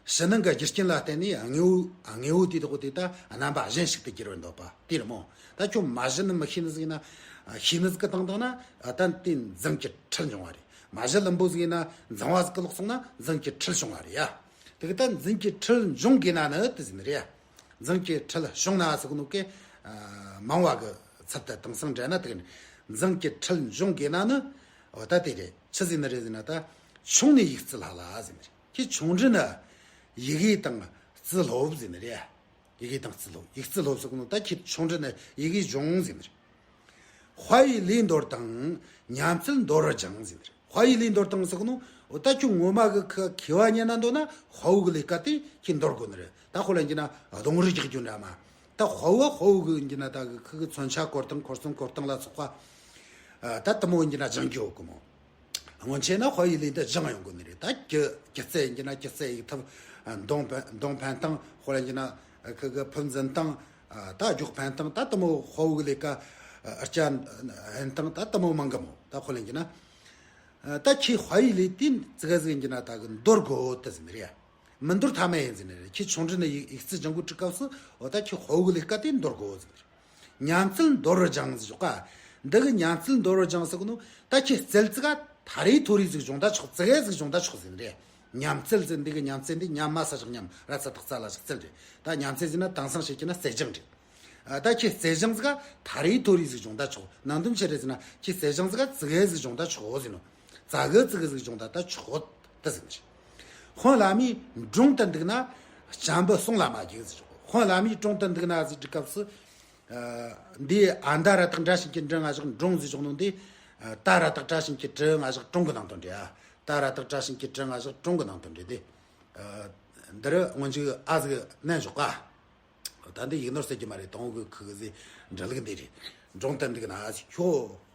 ཕྱི་ནང་གི་རྒྱུ་རྐྱེན་ལ་བརྟེན་ནས་དངོས་པོ་དངོས་པོ་དེ་དག་དེ་ད་རྣམ་པ་གཞན་ཞིག་ཏུ་གྱུར་བར་འདོད་པ་དེ་རེད་མོ། ད་ཁྱོད་མ་གཞི་ནི་མི་ཤེས་ནི་ཟིག་ཡིན་ན། ཤེས་ནི་ཟིག་གི་སྟེང་དང་ན། ད་དེ་མཛངས་ཀྱི་ཁྲེལ་འབྱུང་བ་རེད། མ་གཞི་ལམ་པོ་ཟིག་ཡིན་ན་མཛངས་པ་ཟིག་གི་ལོག་སོང་ན་མཛངས་ཀྱི་ཁྲེལ་བྱུང་བ་རེད་ཡ། དེ་གི་ད་མཛངས་ཀྱི་ཁྲེལ་འབྱུང་དགོས་ན་ནི་དེ་ཟིན་རེད་ཡ། མཛངས་ཀྱི་ཁྲེལ་བྱུང་ན་ཟེར་གོ་ནོ་གེ། ཨ། མང་བ་གི་ཚབ་ཏུ་དེང་སང་འདྲ་ན་དེ་གི་མཛངས་ཀྱི་ཁྲེལ་འབྱུང་དགོས་ན་ནི། འོ་ད་དེ་རེད། ཆི་ཟིན་ནི་རེད་ཟེར་ན་ད། ཆུང་ནས་ཡིག་རྩིས་ལ་ལ་ཟེར་ནི་རེད། ཁྱེད་ཆུང་དུས་ནས་ཡི་གེ་དང་རྩིས་སློབ་ཟེར་ནི་རེད། ཡི་གེ་དང་རྩིས་སློབ། ཡིག་རྩིས་སློབ་ཟེར་གོ་ནོ་ད་ཁྱེད་ཆུང་དུས་ནས་ཡི་གེ་སྦྱོང་ཟེར་ནི་རེད། དཔའ་ཡི་ལས་འདོར་དང་ཉམས་རྩལ་འདོར་བར་སྦྱངས་ཟེར་ནི་རེད། དཔའ་ཡི་ལས་འདོར་དང་ཟེར་གོ་ནོ། འོ་ད་ཁྱོད་ངོ་མ་གི་ཁི་མཁས་པ་ཉན་ན་འདོད་ན་དཔའ་བོ་གི་ལས་ཀ་དེ་ཁྱེད་འདོར་དགོས་ནི་རེད། ད་དཔེ་ལེན་རྒྱུ་ན་རྡུང་རེས་རྒྱག་རྒྱུ་འདྲ་མོ། ད་དཔའ་བོ་དཔའ་བོ་གི་ཡིན་རྒྱུ་ན་ད་གི་ཁི་གི་མཚོན་ཆ་བསྐོར་སྟངས་འཁོར་སྲུང་བསྐོར་སྟངས་ལ་སོགས་པ། ཨ། ད་དེ་མོ་ཡིན་རྒྱུ་ན་སྦྱང་རྒྱུ་ཡོད་གི་མོ། སྔོན་ཆད་ན་དཔའ་བོའི་ལས་འདི་སྦྱང་ཡོང་གི་ནི་རེད། ད་སྒྱུ་སྒྱུ་རྩལ་ཡིན་རྒྱུ་ན་སྒྱུ་རྩལ་ཡིག་ཐབས། ཨ། མདུང་འཕེན་མདུང་འཕེན་སྟངས། དཔེ་ལེན་རྒྱུ་ན་ཁི་གི་ཕུ་འཛིན་སྟངས། ཨ། ད་རྒྱུག་འཕེན་སྟངས། ད་དེ་མོ་དཔའ་བོ་གི་ལས་ཀ། ཨ། རྐྱ་འཕེན་སྟངས། ད་དེ་མོ་མང་གི་མོ། ད་དཔེ་ལེན་རྒྱུ་ན། ཨ། ད་ཁྱེད་དཔའ་བོའི་ལས་དེ་ཙི་གེ་ཟིག་ཡིན་རྒྱུ་ན་ད་གི་འདོར་དགོས་དེ་ཟིན་ནི་རེད། མི་འདོར་ཐབས་མེད་ཡིན་ཟེར་ནི་རེད། ཁྱེད་ཆུང་དུས་ནས་ཡིག་ཡིག་རྩིས་སྦྱང་གོ་དུས་སྐབས་སུ། འོ་ད་ཁྱེད་དཔའ་བོའི་ལས་ཀ་དེ་འདོར་དགོས་ཟེར་ནི་རེད། ཉམས་རྩལ་འདོར་བར་སྦྱངས་ཟེར་ཞོག་ག། འདི་གི་ཉམས་རྩལ་འདོར་བར་སྦྱངས་ཟེར་གོ་ནོ། ད་ཁྱེད་རྩལ་ཙི་ག་ཐ་རེ་ཐོ་རེ་ཟིག་སྦྱོང་ད་ཆོག་ཙི་གེ་ཟིག་སྦྱོང་ད་ཆོག་ཟེར་ནི་རེད། ཉམས་རྩལ་ཟེར། འདི་གི་ཉམས་རྩལ་འདི་ཉམས་མ་ས་བཞག་ཉམས། ར་ཙ་དག་ཙ་ལ་བཞག་རྩལ་རེད། ད་ཉམས་རྩལ་ཟེར་ན་དེང་སང་བཤད་རྒྱུ་ན་རྩལ་སྦྱོང་རེད། ཨ། ད་ཁྱེད་རྩལ་སྦྱོང་ཟིག་ག་ཐ་རེ་ཐོ་རེ་ཟིག་སྦྱོང་ད་ཆོག་ནང་དོན་ཆི་རེད་ཟེར་ན། ཁྱེད་རྩལ་སྦྱོང་ཟིག་ག་ཙི་གེ་ཟིག་སྦྱོང་ད་ཆོག་ཟེར་ནོ། ཙ་གི་ཙི་གི་ཟིག་སྦྱོང་ད་ད་ཆོག་ད་ཟེར་ནི་རེད། དཔོན་བླ་མའི་དྲུང་དུ་འདུག་ན། སྤྱན་འབུ་གསུང་ལ་མ་རྒྱུག་ཟེར་ཆོག་དཔོན་བླ་མའི་དྲུང་དུ་འདུག་ན་ཟེར་དུས་སྐབས་སུ། ཨ། འདི་ཨ་མདའ་ར་དག་བཀྲ་ཤིས་ཀྱི་འབྲུ་ང་བཞག་འབྲོང་ཟེར་ཆོག་ནོ་འདི། ཨ། ཏ་ར་དག་བཀྲ་ཤིས་ཀྱི་གྲི་ང་བཞག་གྲོང་གི་ནང་དོན་རེད། ཨ། ཏ་ར་དག་བཀྲ་ཤིས་ཀྱི་གྲི་ང་བཞག་གྲོང་གི་ནང་དོན་རེད་དེ། ཨ། འདི་རུ་སྔོན་འཇུག་ཨ་ཟིག་བསྣན་ཞོག་ག། ད་འདི་ཡིག་ནོར་ཟེར་གྱི་མ་རེད། དང་པོ་གི་ཁུ་གི་ཟེར་འབྲུ་ལུགས་འདི་རེད། དྲུང་དུ་འདུག་ན་ཟེར། ཁྱོད།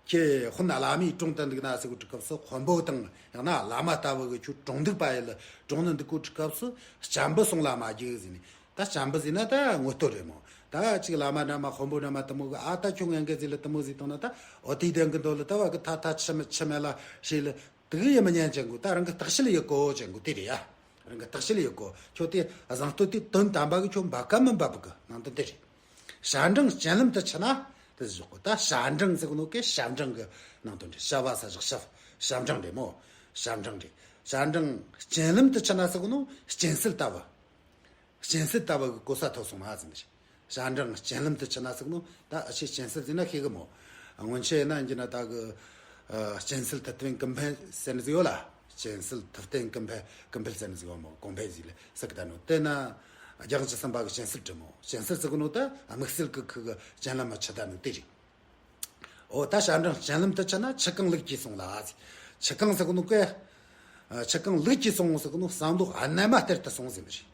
ཁྱེད་དཔོན་བླ་མའི་དྲུང་དུ་འདུག་ན་ཟེར་གོ་དུས་སྐབས་སུ། དཔོན་པོ་དང་ཡང་ན་བླ་མ་ལྟ་བུ་གི་ཁྱོད་དྲུང་འདུག་པ་ཡིན་ལ། དྲུང་ནས་འདུག་གོ་དུས་སྐབས་སུ་སྤྱན་འབུ་གསུང་ལ་མ་རྒྱུག་ཟེར་ནི། ད་སྤྱན་འབུ་ཟེར་ན་ད་ངོ་བསྟོད་རེད་མོ། ད་ཅིག་བླ་མ་འདྲ་མ་དཔོན་པོ་འདྲ་མ་དེ་མོ་གི། ཨ། ད་ཁྱོད་ངན་གི་ཟིག་ལ་དེ་མོ་ཟིག་བཏང་ན། ད་འོ་དེ་དོན་གི་འདོད་ལ་ད་བ་གི་ཐ་ཐ་ཆི་མེད་ཆི་མེད་ལ་ཤེས་ལ། དེ་གི་ཡིད་མི་ཉན་ཅན་གོ། ད་རང་གི་བརྟག་དཔྱད་ཡེད་གོ་ཅན་གོ་དེ་རེད་ཡ། རང་གི་བརྟག་དཔྱད་ཡེད་གོ། ཁྱོད་དེ་གཟེངས་བསྟོད་དེ་དོན་དམ་པ་གི་ཁྱོད་འབབ་ག་མི་འབབ་གི་ནང་དོན་དེ་རེད། ཞབས་འབྲིང་སྤྱན་ལམ་དུ་ཆུད་ན་དེ་ཟེར་གོ། ད་ཞབས་འབྲིང་ཟེར་གོ་ནོ་གི་ཞབས་འབྲིང་གི་ནང་དོན་རེད། ཞབས་པ་ས་བཞག་ཞབས། ཞབས་འབྲིང་རེད་མོ། ཞབས་འབྲིང་རེད། ཞབས་འབྲིང་སྤྱན་ལམ་དུ་ཆུད་ན་ཟེར་གོ་ནོ་སྤྱན་གསལ་ལྟ་བུ། སྤྱན་གསལ་ལྟ་བུ་གི་གོ་ས་ཐོབ་སོང་ན་ཟེར་ནི་རེད། ཞབས་འབྲིང་སྤྱན་ལམ་དུ་ཆུད་ན་ཟེར་གོ་ནོ། ད་ཨ་ཆེ་སྤྱན་གསལ་ཟེར་ན་ཤེས་གི་མོ། སྔོན་ཆད་ན་འགྱུར་ན་ད་གི། ཨ། སྤྱན་གསལ་ཐུབ་བསྟན་ཀུན་ཕན་ཟེར་ནི་ཟིག་ཡོད་ལ། སྤྱན་གསལ་ཐུབ་བསྟན་ཀུན་ཕན་ཀུན་ཕན་ཟེར་ནི་ཟིག་ཡོད་མོ། གོང་འཕེལ་ཟིག་ལ་ཟེར་གི་ད་ནོ། དེ་ན་རྒྱལ་དབང་བཅུ་གསུམ་པ་གི་སྤྱན་གསལ་བྲིས་མོ། སྤྱན་གསལ་ཟེར་གོ་ནོ་ད་དམིགས་བསལ་གི་ཁུ་གི་སྤྱན་ལམ་མ་ཆུད་ད་ནོ་དེ་རེད། འོ་ད་ཞབས་འབྲིང་སྤྱན་ལམ་དུ་ཆུད་ན། ཆུ་གང་ལུག་གིས་སོང་ལ་ཟེར། ཆུ་གང་ཟེར་གོ་ནོ་གི། ཨ། ཆུ་གང་ལུག་གིས་སོང་ཟེར་གོ་ནོ་བསམ་བློ་རྣལ་མ་གཏེར་དུ་སོང་ཟེར་ནི་རེད།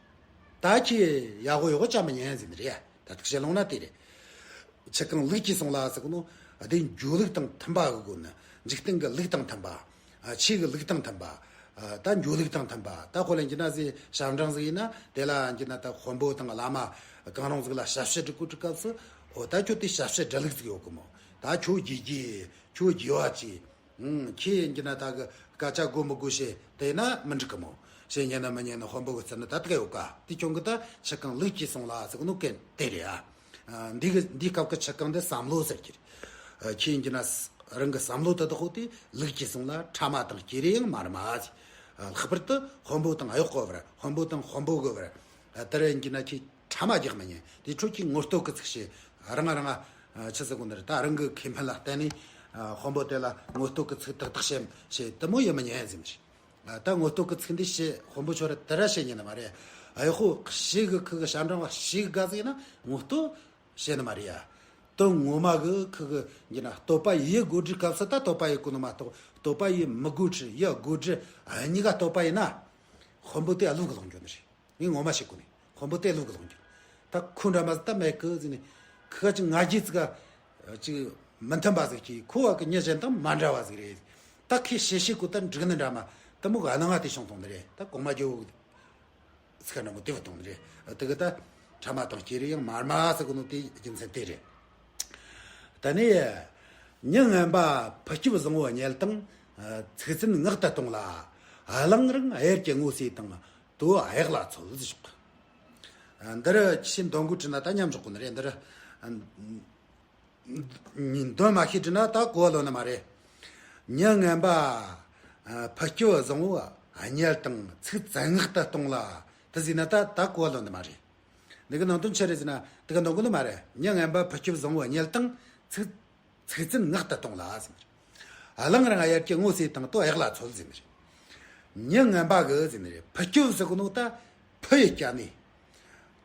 ད་ཁྱེད་ཡག་པོ་ཡག་པོ་ཅང་མི་ཉན་ཟེར་ནི་རེད། ད་ཐུགས་བཤད་ལོང་ན་དེ་རེད། ཆུ་གང་ལུགས་ཀྱིས་སོང་ལ་ཟེར་གོ་ནོ། དེ་འགྱོ་ལུགས་དང་མཐུན་པ་གི་སྒོ་ནས། འཇིག་རྟེན་གྱི་ལུགས་དང་མཐུན་པ། ཆོས་ཀྱི་ལུགས་དང་མཐུན་པ། ད་འགྱོ་ལུགས་དང་མཐུན་པ། ད་ཁོ་ལ་འགྱུར་ན་ཟེ་ཞབས་འབྲིང་ཟིག་ཡིན་ན། དེ་ལ་འགྱུར་ན་ད་དཔོན་པོ་དང་བླ་མ་གང་རུང་ཟིག་ལ་ཞབས་ཕྱི་སྒྲུབ་གོ་དུས་སྐབས་སུ། འོ་ད་ཁྱོད་དེ་ཞབས་ཕྱི་སྒྲུབ་ལུགས་ཟིག་ཡོད་གི་མོ། ད་ཁྱོད་དགྱེས་རྒྱུ། ཁྱོད་དགྱེས་པ་བྱོས། ཁྱེད་ཡིན་གྱི་ན་ད་གི་སྐད་ཆ་གོ་མི་གོ་བཤད་དེ་ན་མི་འགྲིག་གི་མོ། བཤད་ཉན་ན་མི་ཉན་ན་དཔོན་པོ་གི་རྩིབ་ན་ད་དགའ་ཡོད་ཀ། དེ་ཁྱོད་གི་ད་ཆུ་གང་ལུགས་ཀྱིས་སོང་ལ་ཟེར་གོ་ནོ་གན་དེ་རེད་ཨ། འདི་གི་འདི་སྐབས་ཀྱི་ཆུ་གང་དེ་བསམ་བློ་ཟེར་གྱི་རེད། ཁྱེད་ཡིན་གྱི་ན་རང་གི་བསམ་བློ་དེ་དག་ཧོ་དེ་ལུགས་ཀྱིས་སོང་ལ་ཕྲ་མ་དང་སྐྱེ་རེ་ཡང་མ་རེད་མ་ཟེར། ལྷག་པར་དུ་དཔོན་པོ་དང་གཡོག་གི་བར། དཔོན་པོ་དང་དཔོན་པོ་གི་བར། དེ་རེད་ཡིན་གྱི་ན་ཁྱེད་ཕྲ་མ་རྒྱག་མི་ཉན། དེ་ཁྱོད་ཀྱིས་ངོ་བསྟོད་ཀྱི་ཚིག་བཤད། རང་རང་ཆི་ཟེར་གོ་ནི་རེད། ད་རང་གི་ཁེ་ཕན་ལ་བརྟེན་ནས་དཔོན་པོ་དེ་ལ་ངོ་བསྟོད་ཀྱི་ཚིག་ཏག་ཏག་བཤད་བཤད་དེ་མོ་ཡེ་མི་ཉན་ཟེར་མི་རེད། ད་ངོ་བསྟོད་ཀྱི་ཚིག་འདི་བཤད། དཔོན་པོ་ཁྱོད་ར་དེ་ར་བཤད་ཉན་ནི་མ་རེད། ཨ་ཡོ་ཧོ་ཞེ་གི་ཁུ་གི་ཞབས་འབྲིང་བ་ཞེ་གི་དགའ་ཟིག་ཡིན་ན་ངོ་བསྟོད་བཤད་ནི་མ་རེད་ཡ། དོན་ངོ་མ་གི་ཁུ་གི་ཡིན་ན་བསྟོད་པ་ཡེ་དགོས་དུས་སྐབས་སུ་ད་བསྟོད་པ་ཡེ་དགོས་ནི་མ་གཏོགས། བསྟོད་པ་ཡེ་མི་དགོས་དུས་ཡེ་དགོས་དུས་གཉིས་ཀ་བསྟོད་པ་ཡིན་ན། དཔོན་པོ་དེ་ཨ་ལུག་གི་ལོག་འགྱོ་ནི་རེད། ངས་ངོ་མ་བཤད་གོ་ནི། དཔོན་པོ་དེ་ལུག་གི་ལོག་འགྱོ། ད་ཁོ་འདྲ་མ་ཟིག་ད་མེད་གི་ཟེར་ནས། ཁི་ཁ་ཅིག་ང་རྒྱལ་ཙི་ག་ཅིག་མི་མཐུན་པ་ཟིག་གིས་ཁོ་བ་གི་མྱི་གཞན་དང་མ་འདྲ་བ་ཟིག་རེད། ད་ཁོས་བཤད་བཤད་གོ་ད་འགྲིག་ནི་འདྲ་མ། ད་མོ་ག་ནང་ང་དེ་བྱུང་སོང་ནི་རེད། ད་གོང་མ་རྒྱལ་བོ་ཚིག་འདྲ་མོ་དེ་བ་གཏོང་ནི་རེད། དེ་གི་ད་ཕྲ་མ་དང་སྐྱེ་རེ་ཡང་མར་མ་ཟེར་གོ་ནོ་དེ་རྒྱུ་མཚན་དེ་རེད། ད་ནི། མྱི་ངན་པ་ཕུ་སྐྱིབས་བཟང་བོ་བསྙལ་དང་། ཚིག་བཙན་ངག་ཏུ་གཏོང་ལ། གླང་རང་གཡར་གྱི་ངོ་ཟས་དང་། དོ་གཡག་ལ་འཚོལ་ཟེར་ཞོག་འདི་རུ་ཁྱེད་འདོན་དགོས་བྲིས་ན་ད་མཉམ་འཇོག་དགོས་ནི་རེད། འདི་རུ་འདོན་མ་ཤེས་བྲིས་ན་ད་གོ་ལོན་ནི་མ་རེད། མྱི་ངན་པ་ཕུ་སྐྱིབས་བཟང་བོ་བསྙལ་དང་ཚིག་བཙན་ངག་ཏུ་གཏོང་ལ། དེ་ཟེར་ན་ད་ད་གོ་ལོན་ནི་མ་རེད། འདི་གི་ནང་དོན་ཆི་རེད་ཟེར་ན། དེ་གི་འདོན་དགོས་ནི་མ་རེད། མྱི་ངན་པ་ཕུ་སྐྱིབས་བཟང་བོ་བསྙལ་དང་ཚིག་ཚིག་བཙན་ངག་ཏུ་གཏོང་ལ་ཟེར་ནི་རེད། གླང་རང་གཡར་གྱི་ངོ་ཟས་དང་དོ་གཡག་ལ་འཚོལ་ཟེར་ནི་རེད། མྱི་ངན་པ་གི་ཟེར་ནི་རེད། ཕུ་སྐྱིབས་ཟེར་གོ་ནོ་ད་ཕུ་ཡི་སྐྱ་ནི།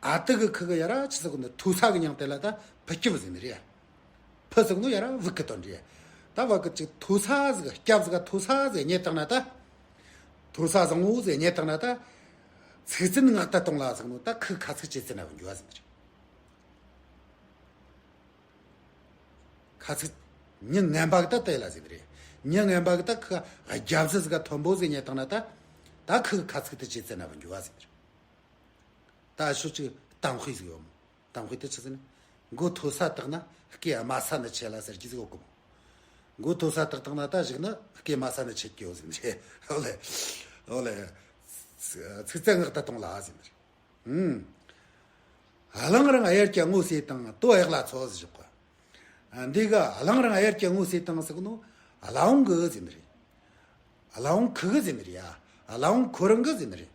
ཨ་ཏི་གི་ཁུ་གི་ཡ་ར་ཆི་ཟེར་གོ་ནོ་མཐོ་ས་གི་མྱིང་དེ་ལ་ད་ཕུ་སྐྱིབས་ཟེར་ནི་རེད། ཕུ་ཟེར་གོ་ནོ་ཡ་ར་བུ་གི་དོན་རེད། ད་བ་གི་ཅིག་མཐོ་ས་ཟིག་སྐྱབས་ཟིག་མཐོ་ས་ཟིག་རྙེད་བཏང་ན་ད། མཐོ་ས་བཟང་བོ་ཟིག་རྙེད་བཏང་ན་ད། ཚིག་བཙན་ངག་ཏུ་གཏོང་ལ་ཟེར་གོ་ནོ་ད་ཁུ་ཁ་ཚིག་ཇེ་བཙན་ན་བུད་འགྱོ་བ་ཟེར་ནི་རེད། ཁ་ཚིག་མྱི་ངན་པ་གི་ད་དེ་ལ་ཟེར་གི་རེད། མྱི་ངན་པ་གི་ད་ཁུ་རྒྱབ་ཟི་ཟི་ག་མཐོན་པོ་ཟིག་རྙེད་བཏང་ན་ད། ད་ཁུ་གི་ཁ་ཚིག་དེ་ཇེ་བཙན་ན་བུད་འགྱོ་བ་ཟེར་གི་རེད། ད་ཤོད་ཅིག་གཏམ་དཔེ་ཟིག་ཡོད་མོ། གཏམ་དཔེ་དེ་ཆི་ཟེར་ན། མགོ་མཐོ་ས་བཏགས་ན་སྐེ་དམའ་ས་ནས་ཆད་ལ་ཟེར་གྱི་ཟིག་ཡོད་གི་མོ། མགོ་མཐོ་ས་བཏགས་བཏང་ན་ད་གཞུག་ན་སྐེ་དམའ་ས་ནས་ཆད་ཀྱི་ཡོད་ཟེར་ནི་རེད། ཨོ་ལེ། ཨོ་ལེ། ཚིག་བཙན་ངག་ཏུ་གཏོང་ལ་ཟེར་ནི་རེད། ཨུམ། གླང་རང་གཡར་གྱི་ངོ་ཟས་དང་དོ་གཡག་ལ་འཚོལ་ཟེར་ཞོག་ག་འདི་ག་གླང་རང་གཡར་གྱི་ངོ་ཟས་དང་ཟེར་གོ་ནོ། གླང་བོ་གི་ཟེར་ནི་རེད། གླང་བོ་ཁུ་གི་ཟེར་ནི་རེད་ཡ། གླང་བོ་ཁོ་རང་གི་ཟེར་ནི་རེད།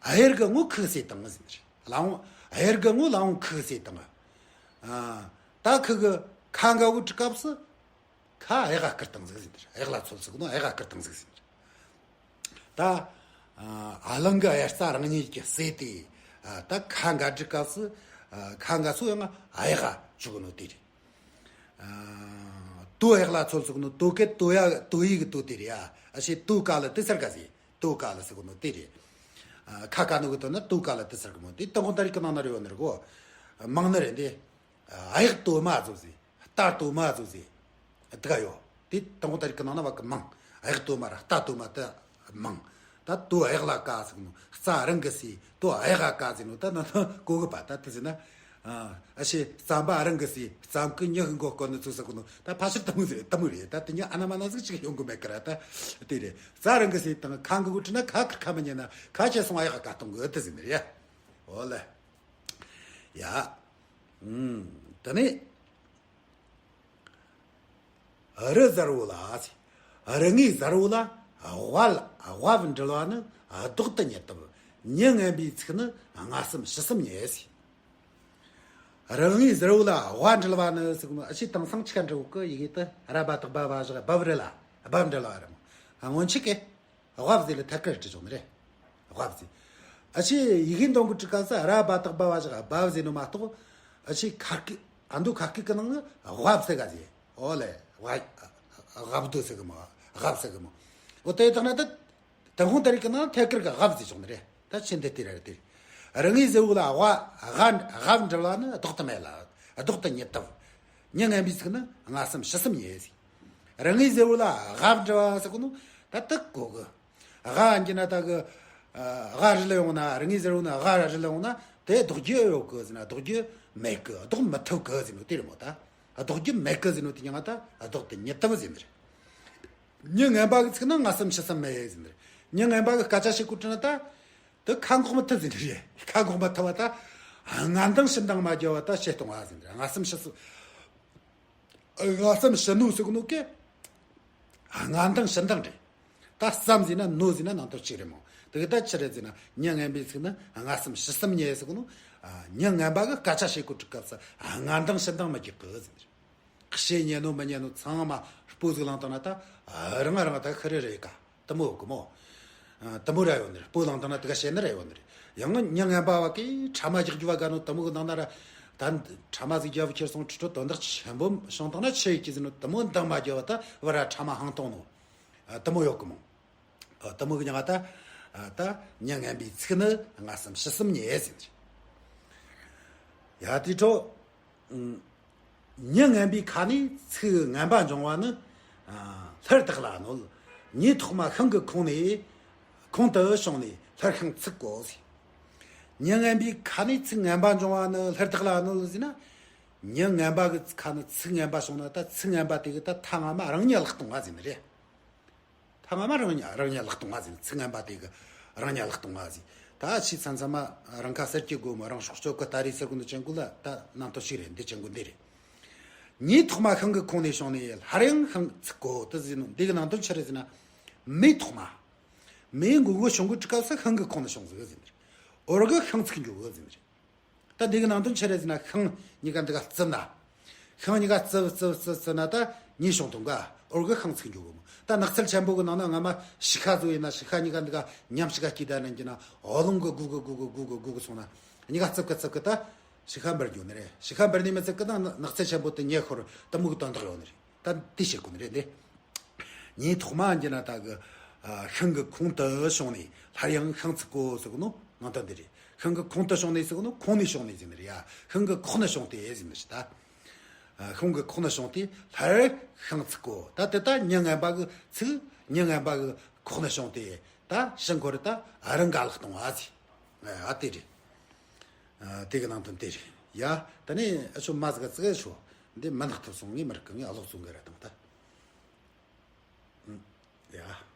ཨ། གཡར་གི་ངོ་ཁུ་གི་ཟས་དང་ཟེར་ནི་རེད། གླང་བོ་གཡར་གི་ངོ་གླང་བོ་ཁུ་གི་ཟས་དང་། ཨ། ད་ཁུ་གི་ཁ་འགའ་བོ་དྲི་སྐབས་སུ། ཁ་གཡག་བསྐུར་བཏང་ཟིག་ཟེར། གཡག་ལ་འཚོལ་ཟེར་གོ་ནོ་གཡག་བསྐུར་བཏང་ཟིག་ཟེར། ད་ཨ་གླང་གི་གཡར་རྩ་རང་ཉིད་ཀྱིས་ཟོས་ཏེ། ད་ཁ་འགའ་དྲི་སྐབས་སུ། ཁ་འགའ་ཚོ་ཡང་གཡག་བཅུག་གོ་ནོ་དེ་རེད། དོ་གཡག་ལ་འཚོལ་ཟེར་གོ་ནོ་དོ་གི་དོ་ཡ་དོ་ཡི་གི་དོ་དེ་རེད་ཡ། ཨ་ཤེ་དོ་ག་ལ་དེ་སར་ག་ཟེར། དོ་ག་ལ་ཟེར་གོ་ནོ་དེ་རེད། ཁ་ག་ནོ་གི་དོ་ན་དོ་ག་ལ་དེ་སར་གི་མོ་དེ་ཏུན་ཧོང་ད་རིག་གི་ནང་ན་རེ་བ་ནི་རེ་གོ་མང་ནི་རེད་འདི། གཡག་དོ་མ་ཟོ་ཟེར། རྟ་དོ་མ་ཟོ་ཟེར། དེ་ག་ཡོད། དེ་དང་པོ་ད་རིག་གི་ནང་ན་བ་གི་མང་། གཡག་དོ་མ་ར་རྟ་དོ་མ་དེ་མང་། ད་དོ་གཡག་ལ་ག་ཟེར་ནོ། རྩྭ་རང་གི་ཟོས། དོ་གཡག་ག་ཟེར་ནོ། ད་ན་ན་གོ་གི་པ་ད་དེ་ཟེར་ན། ཨ་ཤེ་རྩམ་པ་རང་གི་ཟོས། རྩམ་ཀི་མྱི་གི་མགོ་སྐོར་ནི་ཚུགས་ཟེར་གོ་ནོ། ད་ཕ་ཕྱིར་དུ་མོ་ཟེར་དུ་མོ་རེད། ད་དེ་ཉི་ཨ་ན་མ་ན་ཟིག་ཅིག་ཡོང་གི་མེད་ཀི་ར། ད་དེ་རེད། རྩྭ་རང་གི་ཟོས་དང་ཁ་འགུལ་དྲི་ན་ཁ་ཁུར་ཁ་མི་ཉན་ན་ཁ་ཆེ་སོང་གཡག་ག་གཏོང་གི་དེ་ཟེར་ནི་རེད། འོ་ལེ། ཡ། ཨུམ། དེ་ནས། རི་གཟར་བོ་ལ་ཟེར། རི་ངོས་གཟར་བོ་ལ་དབའ་དབའ་འབྲེལ་བ་ནི་ལྡོག་ཏུ་རྙེད་སྟབས། མྱི་ངན་པའི་ཚིག་ནི་ལྔ་བསམ་བཞི་བསམ་རྙེད་ཟེར། རི་ངོས་གཟར་བོ་ལ་དབའ་འབྲེལ་བ་ནི་ཟེར་གོ་ནོ། ཨ་ཤེ་དེང་སང་ཆི་ག་འབྲི་གོ་གི་ཡི་གེ་དེ་ར་བ་བཏགས་སྦ་བ་བཞག་སྦ་བ་རི་ལ་སྦ་འབྲེལ་བ་རེད་མོ། སྔོན་ཆད་གི་དབའ་ཟེར་ལ་ཐད་ཀར་བྲིས་ཆོག་ནི་རེད། དབའ་ཟེར། ཨ་ཤེ་ཡི་གེ་འདོན་གི་དྲི་སྐབས་སུ་ར་བ་བཏགས་སྦ་བ་བཞག་སྦ་བ་ཟེར་ནོ་མ་གཏོགས། ཨ་ཤེ་ཁ་སྐད་ཨ་མདོ་ཁ་སྐད་གི་ནང་ནས་དབའ་ཟེར་ག་ཟེར། ཨོ་ལེ། དབའ་དབའ་མདོ་ཟེར་གི་མོ། དབའ་ཟེར་གི་མོ། འོ་དེ་དག་ན་ད་ཏུན་ཧོང་ད་རིག་གི་ནང་ཐད་ཀར་གི་དབའ་ཟེར་ཆོག་ནི་རེད། ད་ཆེ་འདི་དེ་ར་རེད་དེ། རིག་ངེས་ཟེར་བ་ལ་དབའ་དབའ་དབའ་འབྲི་བ་ནི་ལྡོག་ཏུ་མེད་ལ་ལྡོག་ཏུ་མྱུར་ཐུབ། མྱི་ངན་པའི་ཚིག་ནི་ལྔ་བསམ་བཅུ་གསུམ་ཉིད་ཟེར། རིག་ངེས་ཟེར་བ་ལ་དབའ་འབྲི་བ་ཟེར་གོ་ནོ་ད་དག་གོ་གི། དབའ་འབྲི་ན་ད་གི་དབའ་རི་ལ་ཡོང་ན་རིག་ངེས་ཟེར་བ་ནི་དབའ་རི་ལ་ཡོང་ན་དེ་ལྡོག་རྒྱུ་ཡོད་གི་ཟེར་ན་ལྡོག་རྒྱུ་མེད་གི། ལྡོག་མི་ཐུབ་གི་ཟེར་ནོ་དེ་རེད་མོ། ད་ལྡོག་རྒྱུ་མེད་གི་ཟེར་ནོ་དེ་ཀྱང་ད་ལྡོག་ཏུ་མྱུར་ཐུབ་ཟེར་ནི་རེད། མྱི་ངན་པ་གི་ཚིག་ནི་ལྔ་བསམ་བཅུ་གསུམ་མེད་ཟེར་ནི་རེད། མྱི་ངན་པ་གི་སྐད་ཆ་བཤད་གོ་དྲན་ན་ད། དེ་ཁ་འགོག་མི་ཐུབ་ཟེར་ནི་རེད། ཁ་འགོག་མི་ཐུབ་པ་ད། ལྔ་འདང་བཞི་འདང་མ་རྒྱབ་པ་ད་ཕྱིར་གཏོང་བ་ཟེར་ནི་རེད། ལྔ་བསམ་བཅུ་གསུམ། ལྔ་བསམ་བཅུ་ནོ་ཟེར་གོ་ནོ་གི། ལྔ་འདང་བཞི་འདང་རེད། ད་བསམ་ཟེར་ན་ནོ་ཟེར་ན་ནང་དོན་གཅིག་རེད་མོ། དེ་གི་ད་ཆི་རེད་ཟེར་ན་མྱི་ངན་པའི་ཚིག་ནི་ལྔ་བསམ་བཅུ་གསུམ་ཉིད་ཟེར་གོ་ནོ། མྱི་ངན་པ་གི་སྐད་ཆ་བཤད་གོ་དུས་སྐབས་སུ་ལྔ་འདང་བཞི་འདང་མི་རྒྱག་གི་ཟེར་ནི་རེད། བཤད་ཉན་ནོ་མི་ཉན་ནོ་ཚང་མ་སྤོ་ཟིག་བླངས་བཏང་ན་ད་རང་རང་ད་ཁི་རེ་རེད་ཀ། དེ་མོ་གི་མོ། དེ་མོ་ར་ཡོད་ནི་རེད། སྤོ་བླངས་བཏང་ན་དེ་ག་བཤད་ནི་ར་ཡོད་ནི་རེད། ཡང་མྱི་ངན་པ་བ་གི་ཕྲ་མ་རྒྱག་རྒྱུ་བ་དགའ་ནོ་དེ་མོ་གི་ནང་ན་ར། ད་ཕྲ་མ་ཟིག་རྒྱབ་ཁྱེར་སོང་ཁྲི་ཁྲོ་དོན་དག་ཆེན་པོ་བྱུང་བཏང་ན་ཆི་ཡིན་གི་ཟེར་ནོ་དེ་མོ་འདང་མ་རྒྱབ་བ་ད་བ་ར་ཕྲ་མ་ཧང་གཏོང་ནོ། དེ་མོ་ཡོད་གི་མོ། ཨ། དེ་མོ་གི་ཉང་ང་ད། ཨ། ད་མྱི་ངན་པའི་ཚིག་ནི་ལྔ་བསམ་བཅུ་གསུམ་ཉིད་ཟེར། ཡ་དེ་འཕྲོ། ཨུམ། མྱི་ངན་པའི་ཁ་ནས་ཚིག་ངན་པ་འབྱུང་བ་ནི། ཨ། སླར་བདག་ལ་གནོད། ཉེ་ཐོག་མ་ཤིང་གི་ཁོང་ནས། ཁོང་དུ་བྱུང་ནས་སླར་ཤིང་ཚིག་གོ་ཟེར། མྱི་ངན་པའི་ཁ་ནས་ཚིག་ངན་པ་འབྱུང་བ་ནི་སླར་བདག་ལ་གནོད་ཟེར་ན། མྱི་ངན་པ་གི་ཁ་ནས་ཚིག་ངན་པ་བྱུང་ན་ད་ཚིག་ངན་པ་དེ་གི་ད་ཐ་སྔ་མ་རང་ཉིད་བརླག་གཏོང་བ་ཟེར་ནི་རེད། ཐ་སྔ་མ་རང་ཉ་རང་ཉ་ལག་གཏོང་བ་ཟིན། ཚིག་ངན་པ་དེ་གི་རང་ཉ་ལག་གཏོང་བ་ཟིན། ད་ཕྱི་མཚམས་མཚམས་མ་རང་ཁ་གསལ་གྱི་སྒོ་མོ་རང་སྲོག་གཅོད་གི་ད་རེས་ཟེར་གོ་ནི་ཅན་གོ་ལ་ད་ནང་དོན་ཞིག་རེད། འདི་ཅན་གོ་འདི་རེད། ཉེ་ཐོག་མ་ཤིང་གི་ཁོང་ནས་བྱུང་ནས་སླར་ཡང་ཤིང་ཚིག་གོ་དུ་ཟིན་ནོ། འདི་གི་ནང་དོན་ཆི་རེད་ཟེར་ན། མེ་ཐོག་མ། མེ་མགོ་མགོ་བྱུང་གི་གྲི་སྐབས་སུ་ཤིང་གི་ཁོང་ནས་བྱུང་ཟིག་ཟིན། འོར་གི་ཤིང་ཚིག་འགྱོ་གི་ཟིན་རེད། ད་འདི་གི་ནང་དོན་ཆི་རེད་ཟེར་ན་ཤིང་གཉིས་ཀ་འདི་ག་རྩིབ་ན། ཤིང་གཉིས་ཀ་རྩིབ་རྩིབ་རྩིབ་རྩིབ་ན་ད་ཉེ་བྱུང་དུང་ག་འོར་གི་ཤིང་ཚིག་འགྱོ་གི་མོ། ད་ནགས་ཚལ་ཆེན་པོ་གི་ནང་ན་སྔ་མ་ཤི་ཁ་བཟོ་ཡིན་ན་ཤི་ཁ་གཉིས་ཀ་འདི་ག་མཉམ་ཤི་ཁ་སྐྱིད་ད་ནན་གྱི་ན་འོ་ལོང་གི་གུ་གི་གུ་གི་གུ་གི་གུ་གི་སོང་ན་གཉིས་ཀ་རྩིབ་གི་རྩིབ་གི་ད་ཤི་ཁ་འབར་འགྱོ་ནི་རེད། ཤི་ཁ་འབར་ནི་མི་ཚིག་གི་ད་ནགས་ཚལ་ཆེན་པོ་དུ་ཉེ་ཤོར་དུ་མུ་གི་དོན་དག་ཡོད་ནི་རེད། ད་འདི་བཤད་དགོས་ནི་རེད་འདི། ཉིན་ཐོག་མ་འགྱུར་ན་ད་གི། ཨ། ཤིང་གི་ཁོང་དུ་བྱུང་ནས་སླར་ཡང་ཤིང་ཚིག་གོ་ཟེར་གོ་ནོ་ནང་དོན་འདི་རེད། ཤིང་གི་ཁོང་དུ་བྱུང་ནས་ཟེར་གོ་ནོ་ཁོང་ནས་བྱུང་ནས་ཟེར་ནི་རེད་ཡ། ཤིང་གི་ཁོག་ནས་བྱུང་སྟེ་ཟེར་ནི་རེད་ད། ཨ། ཤིང་གི་ཁོག་ནས་བྱུང་སྟེ་སླར་ཤིང་ཚིག་གོ། ད་དེ་ལྟ་མྱི་ངན་པ་གི་ཚིག་མྱི་ངན་པ་གི་ཁོག་ནས་བྱུང་སྟེ་ད་ཤིང་ཁོ་རེ་ད་རང་ག་ལག་གཏོང་བ་ཟེར། ཨ། དེ་རེད། ཨ། དེ་གི་ནང་དོན་དེ་རེད་ཡ། ད་ནི་ཨ་ཆོ་མ་ཟིག་ག་ཙི་ག་ཆོ་འདི་མི་ནག་ཐུབ་སོང་ངས་མི་རིག་གི་ངས་ཨ་ལོག་བཙོང་གི་ར་དང་ད། ཡ།